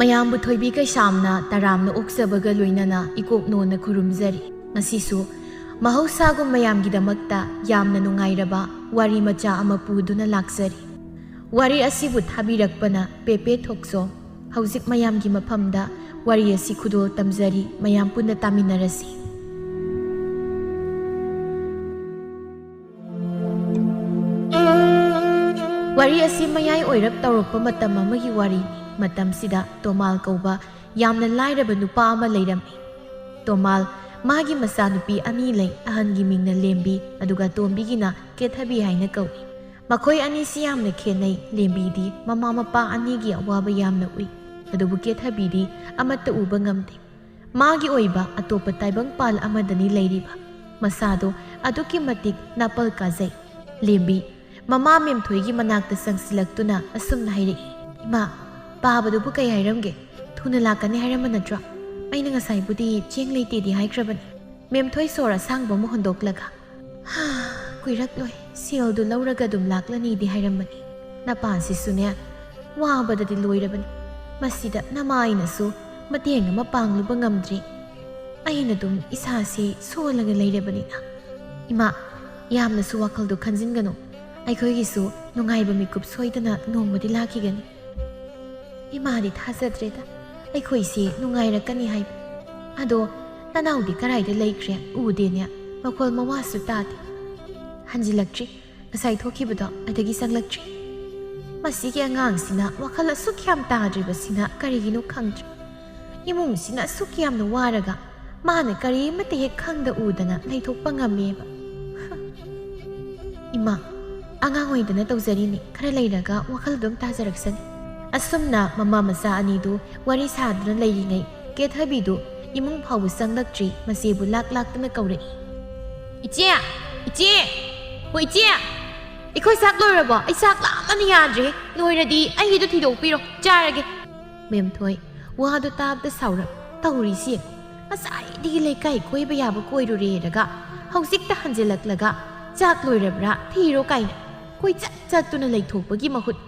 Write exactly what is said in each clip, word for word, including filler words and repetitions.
ꯃꯌꯥꯝꯕꯨ ꯊꯣꯏꯕꯤ ꯀꯩꯁꯥꯝꯅ ꯇꯔꯥꯝꯅ ꯑꯣꯛꯆꯕꯒ ꯂꯣꯏꯅꯅ ꯏꯀꯣꯛꯅꯣꯅ ꯈꯨꯔꯨꯝꯖꯔꯤ꯫ ꯉꯁꯤꯁꯨ ꯃꯍꯧꯁꯥꯒꯨꯝ ꯃꯌꯥꯝꯒꯤꯗꯃꯛꯇ ꯌꯥꯝꯅ ꯅꯨꯡꯉꯥꯏꯔꯕ ꯋꯥꯔꯤ ꯃꯆꯥ ꯑꯃ ꯄꯨꯗꯨꯅ ꯂꯥꯛꯆꯔꯤ꯫ ꯋꯥꯔꯤ ꯑꯁꯤꯕꯨ ꯊꯥꯕꯤꯔꯛꯄꯅ ꯄꯦꯄꯦ ꯊꯣꯛꯆꯣ꯫ ꯍꯧꯖꯤꯛ ꯃꯌꯥꯝꯒꯤ ꯃꯐꯝꯗ ꯋꯥꯔꯤ ꯑꯁꯤ ꯈꯨꯗꯣꯜ ꯇꯝꯖꯔꯤ, ꯃꯌꯥꯝ ꯄꯨꯟꯅ ꯇꯥꯃꯤꯟꯅꯔꯁꯤ꯫ ꯋꯥꯔꯤ ꯑꯁꯤ ꯃꯌꯥꯏ ꯑꯣꯏꯔꯞ ꯇꯧꯔꯛꯄ ꯃꯇꯝ ꯑꯃꯒꯤ ꯋꯥꯔꯤꯅꯤ꯫ ꯃꯇꯝꯁꯤꯗ ꯇꯣꯃꯥꯜ ꯀꯧꯕ ꯌꯥꯝꯅ ꯂꯥꯏꯔꯕ ꯅꯨꯄꯥ ꯑꯃ ꯂꯩꯔꯝꯃꯤ꯫ ꯇꯣꯃꯥꯜ, ꯃꯥꯒꯤ ꯃꯆꯥꯅꯨꯄꯤ ꯑꯅꯤ ꯂꯩ꯫ ꯑꯍꯟꯒꯤ ꯃꯤꯡꯅ ꯂꯦꯝꯕꯤ, ꯑꯗꯨꯒ ꯑꯇꯣꯝꯕꯤꯒꯤꯅ ꯀꯦꯊꯕꯤ ꯍꯥꯏꯅ ꯀꯧꯏ꯫ ꯃꯈꯣꯏ ꯑꯅꯤꯁꯤ ꯌꯥꯝꯅ ꯈꯦꯠꯅꯩ꯫ ꯂꯦꯝꯕꯤꯗꯤ ꯃꯃꯥ ꯃꯄꯥ ꯑꯅꯤꯒꯤ ꯑꯋꯥꯕ ꯌꯥꯝꯅ ꯎꯏ, ꯑꯗꯨꯕꯨ ꯀꯦꯊꯕꯤꯗꯤ ꯑꯃꯠꯇ ꯎꯕ ꯉꯝꯗꯦ꯫ ꯃꯥꯒꯤ ꯑꯣꯏꯕ ꯑꯇꯣꯞꯄ ꯇꯥꯏꯕꯪꯄꯥꯜ ꯑꯃꯗꯅꯤ ꯂꯩꯔꯤꯕ꯫ ꯃꯁꯥꯗꯣ ꯑꯗꯨꯛꯀꯤ ꯃꯇꯤꯛ ꯅꯥꯄꯜ ꯀꯥꯖꯩ꯫ ꯂꯦꯝꯕꯤ ꯃꯃꯥ ꯃꯦꯝꯊꯣꯏꯒꯤ ꯃꯅꯥꯛꯇ ꯆꯪꯁꯤꯜꯂꯛꯇꯨꯅ ꯑꯁꯨꯝꯅ ꯍꯥꯏꯔꯛꯏ, "ꯏꯃꯥ, ꯄꯥꯕꯗꯨꯕꯨ ꯀꯩ ꯍꯥꯏꯔꯝꯒꯦ? ꯊꯨꯅ ꯂꯥꯛꯀꯅꯤ ꯍꯥꯏꯔꯝꯕ ꯅꯠꯇ꯭ꯔꯣ? ꯑꯩꯅ ꯉꯁꯥꯏꯕꯨꯗꯤ ꯆꯦꯡ ꯂꯩꯇꯦꯗꯤ ꯍꯥꯏꯈ꯭ꯔꯕꯅꯤ꯫" ꯃꯦꯝꯊꯣꯏ ꯁꯣꯔ ꯑꯁꯥꯡꯕ ꯑꯃ ꯍꯣꯟꯗꯣꯛꯂꯒ, "ꯍꯥ, ꯀꯨꯏꯔꯛꯂꯣꯏ, ꯁꯦꯜꯗꯨ ꯂꯧꯔꯒ ꯑꯗꯨꯝ ꯂꯥꯛꯂꯅꯤꯗꯤ ꯍꯥꯏꯔꯝꯕꯅꯤ꯫ ꯅꯄꯥꯁꯤꯁꯨꯅꯦ, ꯋꯥꯕꯗꯗꯤ ꯂꯣꯏꯔꯕꯅꯤ꯫ ꯃꯁꯤꯗ ꯅꯃꯥꯏꯅꯁꯨ ꯃꯇꯦꯡ ꯑꯃ ꯄꯥꯡꯂꯨꯕ ꯉꯝꯗ꯭ꯔꯤ꯫ ꯑꯩꯅ ꯑꯗꯨꯝ ꯏꯁꯥꯁꯦ ꯁꯣꯜꯂꯒ ꯂꯩꯔꯕꯅꯤꯅ꯫" "ꯏꯃꯥ, ꯌꯥꯝꯅꯁꯨ ꯋꯥꯈꯜꯗꯣ ꯈꯟꯖꯤꯟꯒꯅꯨ꯫ ꯑꯩꯈꯣꯏꯒꯤꯁꯨ ꯅꯨꯡꯉꯥꯏꯕ ꯃꯤꯀꯨꯞ ꯁꯣꯏꯗꯅ ꯅꯣꯡꯃꯗꯤ ꯂꯥꯛꯈꯤꯒꯅꯤ꯫" "ꯏꯃꯥꯗꯤ ꯊꯥꯖꯗ꯭ꯔꯦꯗ, ꯑꯩꯈꯣꯏꯁꯦ ꯅꯨꯡꯉꯥꯏꯔꯛꯀꯅꯤ ꯍꯥꯏꯕ꯫ ꯑꯗꯣ ꯅꯅꯥꯎꯗꯤ ꯀꯔꯥꯏꯗ ꯂꯩꯈ꯭ꯔꯦ? ꯎꯗꯦꯅꯦ, ꯃꯈꯣꯜ ꯃꯋꯥꯁꯨ ꯇꯥꯗꯦ꯫" "ꯍꯟꯖꯤꯜꯂꯛꯇ꯭ꯔꯤ꯫ ꯉꯁꯥꯏ ꯊꯣꯛꯈꯤꯕꯗꯣ ꯑꯗꯒꯤ ꯆꯪꯂꯛꯇ꯭ꯔꯤ꯫" "ꯃꯁꯤꯒꯤ ꯑꯉꯥꯡꯁꯤꯅ ꯋꯥꯈꯜ ꯑꯁꯨꯛ ꯌꯥꯝ ꯇꯥꯗ꯭ꯔꯤꯕꯁꯤꯅ ꯀꯔꯤꯒꯤꯅꯣ ꯈꯪꯗ꯭ꯔꯦ꯫ ꯏꯃꯨꯡꯁꯤꯅ ꯑꯁꯨꯛ ꯌꯥꯝꯅ ꯋꯥꯔꯒ ꯃꯥꯅ ꯀꯔꯤꯃꯠꯇ ꯍꯦꯛ ꯈꯪꯗ ꯎꯗꯅ ꯂꯩꯊꯣꯛꯄ ꯉꯝꯃꯦꯕ꯫" "ꯏꯃꯥ, ꯑꯉꯥꯡ ꯑꯣꯏꯗꯅ ꯇꯧꯖꯔꯤꯅꯤ, ꯈꯔ ꯂꯩꯔꯒ ꯋꯥꯈꯜ ꯑꯗꯨꯝ ꯇꯥꯖꯔꯛꯁꯅꯤ꯫" ꯑꯁꯨꯝꯅ ꯃꯃꯥ ꯃꯆꯥ ꯑꯅꯤꯗꯨ ꯋꯥꯔꯤ ꯁꯥꯗꯨꯅ ꯂꯩꯔꯤꯉꯩ, ꯀꯦꯊꯕꯤꯗꯨ ꯏꯃꯨꯡ ꯐꯥꯎꯕ ꯆꯪꯂꯛꯇ꯭ꯔꯤ, ꯃꯆꯦꯕꯨ ꯂꯥꯛ ꯂꯥꯛꯇꯨꯅ ꯀꯧꯔꯛꯏ꯫ "ꯏꯆꯦ! ꯏꯆꯦ! ꯍꯣ ꯏꯆꯦ! ꯑꯩꯈꯣꯏ ꯆꯥꯛ ꯂꯣꯏꯔꯕꯣ? ꯑꯩ ꯆꯥꯛ ꯂꯥꯝꯕꯅ ꯌꯥꯗ꯭ꯔꯦ꯫ ꯂꯣꯏꯔꯗꯤ ꯑꯩꯒꯤꯗꯣ ꯊꯤꯗꯣꯛꯄꯤꯔꯣ, ꯆꯥꯔꯒꯦ꯫" ꯃꯦꯝꯊꯣꯏ, ꯋꯥꯗꯨ ꯇꯥꯕꯗ ꯁꯥꯎꯔꯞ ꯇꯧꯔꯤꯁꯤ ꯌꯦꯡꯉꯨ꯫ ꯉꯁꯥꯏꯗꯒꯤ ꯂꯩꯀꯥꯏ ꯀꯣꯏꯕ ꯌꯥꯕ ꯀꯣꯏꯔꯨꯔꯦꯔꯒ ꯍꯧꯖꯤꯛꯇ ꯍꯟꯖꯤꯜꯂꯛꯂꯒ ꯆꯥꯛ ꯂꯣꯏꯔꯕ꯭ꯔꯥ ꯊꯤꯔꯣ ꯀꯥꯏꯅ ꯀꯣꯏꯆꯠ ꯆꯠꯇꯨꯅ ꯂꯩꯊꯣꯛꯄꯒꯤ ꯃꯍꯨꯠ,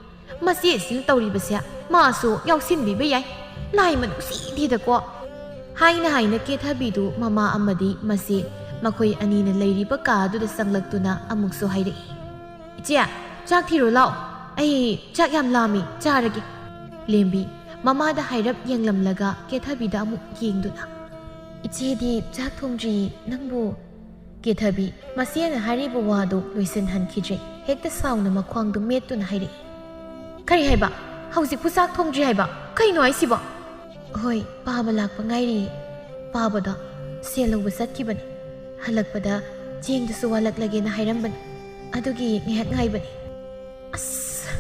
ꯃꯆꯦꯁꯤꯅ ꯇꯧꯔꯤꯕꯁꯦ ꯃꯥꯁꯨ ꯌꯥꯎꯁꯤꯟꯕꯤꯕ ꯌꯥꯏ꯫ ꯂꯥꯏ ꯃꯅꯨꯡꯁꯤꯗꯦꯗꯀꯣ꯫ ꯍꯥꯏꯅ ꯍꯥꯏꯅ ꯀꯦꯊꯕꯤꯗꯨ ꯃꯃꯥ ꯑꯃꯗꯤ ꯃꯆꯦ, ꯃꯈꯣꯏ ꯑꯅꯤꯅ ꯂꯩꯔꯤꯕ ꯀꯥꯗꯨꯗ ꯆꯪꯂꯛꯇꯨꯅ ꯑꯃꯨꯛꯁꯨ ꯍꯥꯏꯔꯛꯏ, "ꯏꯆꯦ, ꯆꯥꯛ ꯊꯤꯔꯣ ꯂꯥꯎ꯫ ꯑꯩ ꯆꯥꯛ ꯌꯥꯝ ꯂꯥꯝꯃꯤ, ꯆꯥꯔꯒꯦ꯫" ꯂꯦꯝꯕꯤ ꯃꯃꯥꯗ ꯍꯥꯏꯔꯞ ꯌꯦꯡꯂꯝꯂꯒ ꯀꯦꯊꯕꯤꯗ ꯑꯃꯨꯛ ꯌꯦꯡꯗꯨꯅ, "ꯏꯆꯦꯗꯤ ꯆꯥꯛ ꯊꯣꯡꯗ꯭ꯔꯤ, ꯅꯪꯕꯨ?" ꯀꯦꯊꯕꯤ ꯃꯆꯦꯅ ꯍꯥꯏꯔꯤꯕ ꯋꯥꯗꯨ ꯂꯣꯏꯁꯤꯟꯍꯟꯈꯤꯗ꯭ꯔꯦ꯫ ꯍꯦꯛꯇ ꯁꯥꯎꯅ ꯃꯈ꯭ꯋꯥꯡꯗꯨ ꯃꯦꯠꯇꯨꯅ ꯍꯥꯏꯔꯛꯏ, "ꯀꯔꯤ ꯍꯥꯏꯕ? ꯍꯧꯖꯤꯛꯄꯨ ꯆꯥꯛ ꯊꯣꯡꯗ꯭ꯔꯤ ꯍꯥꯏꯕ? ꯀꯩꯅꯣ ꯍꯥꯏꯁꯤꯕꯣ?" "ꯍꯣꯏ, ꯄꯥꯕ ꯂꯥꯛꯄ ꯉꯥꯏꯔꯤꯌꯦ꯫ ꯄꯥꯕꯗꯣ ꯁꯦꯜ ꯂꯧꯕ ꯆꯠꯈꯤꯕꯅꯤ꯫ ꯍꯜꯂꯛꯄꯗ ꯆꯦꯡꯗꯨꯁꯨ ꯋꯥꯠꯂꯛꯂꯒꯦꯅ ꯍꯥꯏꯔꯝꯕꯅꯤ꯫ ꯑꯗꯨꯒꯤ ꯉꯥꯏꯍꯥꯛ ꯉꯥꯏꯕꯅꯤ꯫" ꯑꯁ,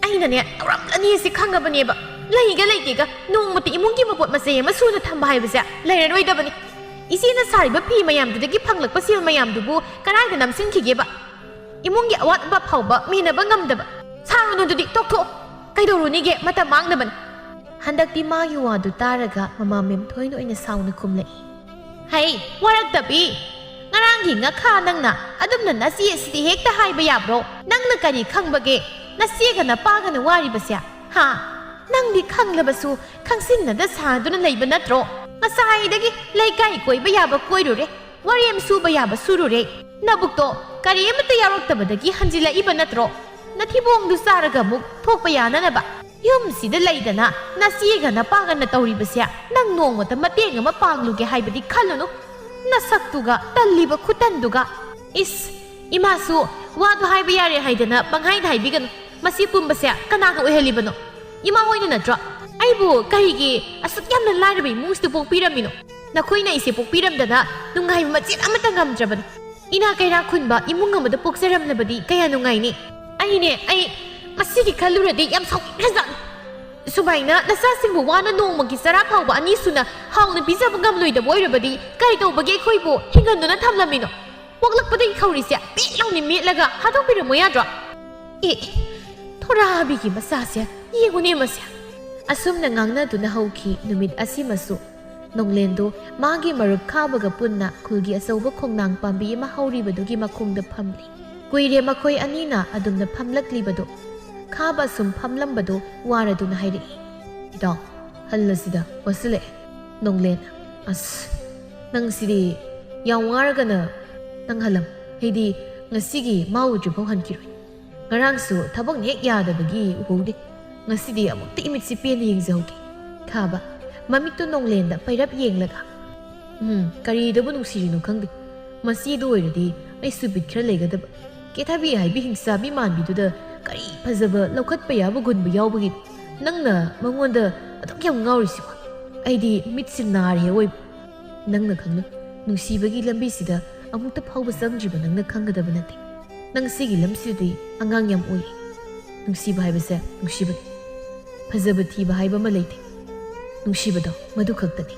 ꯑꯩꯅꯅꯦ ꯇꯧꯔꯝꯂꯅꯤ ꯑꯁꯤ ꯈꯪꯉꯕꯅꯦꯕ꯫ ꯂꯩꯒ ꯂꯩꯇꯦꯒ ꯅꯣꯡꯃꯇ ꯏꯃꯨꯡꯒꯤ ꯃꯄꯣꯠ ꯃꯆꯩ ꯑꯃ ꯁꯨꯅ ꯊꯝꯕ ꯍꯥꯏꯕꯁꯦ ꯂꯩꯔꯔꯣꯏꯗꯕꯅꯤ꯫ ꯏꯆꯦꯅ ꯁꯥꯔꯤꯕ ꯐꯤ ꯃꯌꯥꯝꯗꯨꯗꯒꯤ ꯐꯪꯂꯛꯄ ꯁꯦꯜ ꯃꯌꯥꯝꯗꯨꯕꯨ ꯀꯗꯥꯏꯗ ꯅꯝꯁꯤꯟꯈꯤꯒꯦꯕ? ꯏꯃꯨꯡꯒꯤ ꯑꯋꯥꯠ ꯑꯄꯥ ꯐꯥꯎꯕ ꯃꯦꯟꯅꯕ ꯉꯝꯗꯕ꯫ ꯁꯥꯔꯨꯅꯨ ꯑꯗꯨꯗꯤ, ꯇꯣꯛꯊꯣꯛꯑꯣ꯫ ꯀꯩꯗꯧꯔꯨꯅꯤꯒꯦ, ꯃꯇꯝ ꯃꯥꯡꯅꯕꯅꯤ꯫ ꯍꯟꯗꯛꯇꯤ ꯃꯥꯒꯤ ꯋꯥꯗꯨ ꯇꯥꯔꯒ ꯃꯃꯥ ꯃꯦꯝꯊꯣꯏꯅ ꯑꯣꯏꯅ ꯁꯥꯎꯅ ꯈꯨꯝꯂꯛꯏ, "ꯍꯩ, ꯋꯥꯔꯛꯇꯕꯤ! ꯉꯔꯥꯡꯒꯤ ꯉꯥꯈꯥ ꯅꯪꯅ ꯑꯗꯨꯝꯅ ꯅꯆꯦ ꯑꯁꯤꯗ ꯍꯦꯛꯇ ꯍꯥꯏꯕ ꯌꯥꯕ꯭ꯔꯣ? ꯅꯪꯅ ꯀꯔꯤ ꯈꯪꯕꯒꯦ ꯅꯆꯦꯒ ꯅꯄꯥꯒꯅ ꯋꯥꯔꯤꯕꯁꯦ? ꯍꯥ? ꯅꯪꯗꯤ ꯈꯪꯂꯕꯁꯨ ꯈꯪꯁꯤꯟꯅꯗ ꯁꯥꯗꯨꯅ ꯂꯩꯕ ꯅꯠꯇ꯭ꯔꯣ? ꯉꯁꯥꯏꯗꯒꯤ ꯂꯩꯀꯥꯏ ꯀꯣꯏꯕ ꯌꯥꯕ ꯀꯣꯏꯔꯨꯔꯦ, ꯋꯥꯔꯦꯝ ꯁꯨꯕ ꯌꯥꯕ ꯁꯨꯔꯨꯔꯦ꯫ ꯅꯕꯨꯛꯇꯣ ꯀꯔꯤꯃꯠꯇ ꯌꯥꯎꯔꯛꯇꯕꯗꯒꯤ ꯍꯟꯖꯤꯜꯂꯛꯏꯕ ꯅꯠꯇ꯭ꯔꯣ? ꯅꯊꯤꯕꯣꯡꯗꯨ ꯆꯥꯔꯒ ꯑꯃꯨꯛ ꯊꯣꯛꯄ ꯌꯥꯅꯅꯕ꯫ ꯌꯨꯝꯁꯤꯗ ꯂꯩꯗꯅ ꯅꯆꯦꯒ ꯅꯄꯥꯒꯅ ꯇꯧꯔꯤꯕꯁꯦ ꯅꯪ ꯅꯣꯡꯃꯇ ꯃꯇꯦꯡ ꯑꯃ ꯄꯥꯡꯂꯨꯒꯦ ꯍꯥꯏꯕꯗꯤ ꯈꯜꯂꯨꯅꯨ꯫ ꯅꯁꯛꯇꯨꯒ ꯇꯜꯂꯤꯕ ꯈꯨꯇꯟꯗꯨꯒ꯫ ꯏꯁ, ꯏꯃꯥꯁꯨ ꯋꯥꯗꯣ ꯍꯥꯏꯕ ꯌꯥꯔꯦ ꯍꯥꯏꯗꯅ ꯄꯪꯍꯥꯏꯗ ꯍꯥꯏꯕꯤꯒꯅꯨ꯫ ꯃꯁꯤ ꯄꯨꯝꯕꯁꯦ ꯀꯅꯥꯅ ꯑꯣꯏꯍꯜꯂꯤꯕꯅꯣ? ꯏꯃꯥ ꯍꯣꯏꯅ ꯅꯠꯇ꯭ꯔꯣ? ꯑꯩꯕꯨ ꯀꯔꯤꯒꯤ ꯑꯁꯨꯛ ꯌꯥꯝꯅ ꯂꯥꯏꯔꯕ ꯏꯃꯨꯡꯁꯤꯗ ꯄꯣꯛꯄꯤꯔꯝꯃꯤꯅꯣ? ꯅꯈꯣꯏꯅ ꯑꯩꯁꯦ ꯄꯣꯛꯄꯤꯔꯝꯗꯅ ꯅꯨꯡꯉꯥꯏꯕ ꯃꯆꯦꯠ ꯑꯃꯠꯇ ꯉꯝꯗ꯭ꯔꯕꯅꯤ꯫ ꯏꯅꯥ ꯀꯩꯔꯥꯛ ꯈꯨꯟꯕ ꯏꯃꯨꯡ ꯑꯃꯗ ꯄꯣꯛꯆꯔꯝꯂꯕꯗꯤ ꯀꯌꯥ ꯅꯨꯡꯉꯥꯏꯅꯤ꯫ ꯑꯩꯅꯦ, ꯑꯩ ꯃꯁꯤꯒꯤ ꯈꯜꯂꯨꯔꯗꯤ ꯌꯥꯝ ꯁꯥꯎꯅꯤꯡꯈ꯭ꯔꯖꯥꯠꯅꯤ꯫ ꯁꯨꯃꯥꯏꯅ ꯅꯆꯥꯁꯤꯡꯕꯨ ꯋꯥꯅ ꯅꯣꯡꯃꯒꯤ ꯆꯔꯥ ꯐꯥꯎꯕ ꯑꯅꯤ ꯁꯨꯅ ꯍꯥꯎꯅ ꯄꯤꯖꯕ ꯉꯝꯂꯣꯏꯗꯕ ꯑꯣꯏꯔꯕꯗꯤ ꯀꯔꯤ ꯇꯧꯕꯒꯤ ꯑꯩꯈꯣꯏꯕꯨ ꯍꯤꯡꯍꯟꯗꯨꯅ ꯊꯝꯂꯝꯃꯤꯅꯣ? ꯄꯣꯛꯂꯛꯄꯗꯒꯤ ꯈꯧꯔꯤꯁꯦ ꯄꯦꯠ ꯂꯥꯎꯅ ꯃꯦꯠꯂꯒ ꯍꯥꯠꯇꯣꯛꯄꯤꯔꯝꯃꯨ ꯌꯥꯗ꯭ꯔꯣ? ꯑꯦ, ꯊꯣꯔꯥꯕꯤꯒꯤ ꯃꯆꯥꯁꯦ ꯌꯦꯡꯉꯨꯅꯦ ꯃꯁꯦ꯫ ꯑꯁꯨꯝꯅ ꯉꯥꯡꯅꯗꯨꯅ ꯍꯧꯈꯤ ꯅꯨꯃꯤꯠ ꯑꯁꯤꯃꯁꯨ꯫ ꯅꯣꯡꯂꯦꯟꯗꯨ ꯃꯥꯒꯤ ꯃꯔꯨꯞ ꯈꯥꯕꯒ ꯄꯨꯟꯅ ꯈꯨꯜꯒꯤ ꯑꯆꯧꯕ ꯈꯣꯡꯅꯥꯡ ꯄꯥꯝꯕꯤ ꯑꯃ ꯍꯧꯔꯤꯕꯗꯨꯒꯤ ꯃꯈꯣꯡꯗ ꯐꯝꯂꯤ꯫ ꯀꯨꯏꯔꯦ ꯃꯈꯣꯏ ꯑꯅꯤꯅ ꯑꯗꯨꯝꯅ ꯐꯝꯂꯛꯂꯤꯕꯗꯨ꯫ ꯈꯥꯕ ꯑꯁꯨꯝ ꯐꯝꯂꯝꯕꯗꯨ ꯋꯥꯔꯗꯨꯅ ꯍꯥꯏꯔꯛꯏ, "ꯏꯇꯥꯎ, ꯍꯜꯂꯁꯤꯗ, ꯋꯥꯁꯤꯜꯂꯛꯑꯦ꯫" ꯅꯣꯡꯂꯦꯟ, "ꯑꯁ, ꯅꯪꯁꯤꯗꯤ ꯌꯥꯝ ꯋꯥꯔꯒꯅ ꯅꯪ ꯍꯜꯂꯝ꯫ ꯑꯩꯗꯤ ꯉꯁꯤꯒꯤ ꯃꯥ ꯎꯗ꯭ꯔꯤꯐꯥꯎ ꯍꯟꯈꯤꯔꯣꯏ꯫ ꯉꯔꯥꯡꯁꯨ ꯊꯕꯛꯅ ꯍꯦꯛ ꯌꯥꯗꯕꯒꯤ ꯎꯍꯧꯗꯦ꯫ ꯉꯁꯤꯗꯤ ꯑꯃꯨꯛꯇ ꯏꯃꯤꯠꯁꯤ ꯄꯦꯟꯅ ꯌꯦꯡꯖꯍꯧꯒꯦ꯫" ꯈꯥꯕ, ꯃꯃꯤꯠꯇꯨ ꯅꯣꯡꯂꯦꯟꯗ ꯄꯩꯔꯞ ꯌꯦꯡꯂꯒ, "ꯎꯝ, ꯀꯔꯤꯗꯕꯨ ꯅꯨꯡꯁꯤꯔꯤꯅꯣ ꯈꯪꯗꯦ꯫ ꯃꯁꯤꯗ ꯑꯣꯏꯔꯗꯤ ꯑꯩꯁꯨ ꯕꯤꯠ ꯈꯔ ꯂꯩꯒꯗꯕ꯫ ꯀꯦꯊꯕꯤ ꯍꯥꯏꯕꯤ ꯍꯤꯡꯆꯥꯕꯤ ꯃꯥꯟꯕꯤꯗꯨꯗ ꯀꯔꯤ ꯐꯖꯕ ꯂꯧꯈꯠꯄ ꯌꯥꯕ ꯒꯨꯟꯕꯨ ꯌꯥꯎꯕꯒꯤꯅꯣ ꯅꯪꯅ ꯃꯉꯣꯟꯗ ꯑꯗꯨꯛ ꯌꯥꯝ ꯉꯥꯎꯔꯤꯁꯤꯕꯣ? ꯑꯩꯗꯤ ꯃꯤꯠꯁꯤ ꯅꯥꯔꯦ ꯑꯣꯏꯕ꯫ ꯅꯪꯅ ꯈꯪꯂꯣꯏ, ꯅꯨꯡꯁꯤꯕꯒꯤ ꯂꯝꯕꯤꯁꯤꯗ ꯑꯃꯨꯛꯇ ꯐꯥꯎꯕ ꯆꯪꯗ꯭ꯔꯤꯕ ꯅꯪꯅ ꯈꯪꯒꯗꯕ ꯅꯠꯇꯦ꯫ ꯅꯪ ꯁꯤꯒꯤ ꯂꯝꯁꯤꯗꯗꯤ ꯑꯉꯥꯡ ꯌꯥꯝ ꯑꯣꯏꯔꯤ꯫ ꯅꯨꯡꯁꯤꯕ ꯍꯥꯏꯕꯁꯦ ꯅꯨꯡꯁꯤꯕꯅꯤ꯫ ꯐꯖꯕ ꯊꯤꯕ ꯍꯥꯏꯕ ꯑꯃ ꯂꯩꯇꯦ꯫ ꯅꯨꯡꯁꯤꯕꯗꯣ ꯃꯗꯨ ꯈꯛꯇꯅꯤ꯫"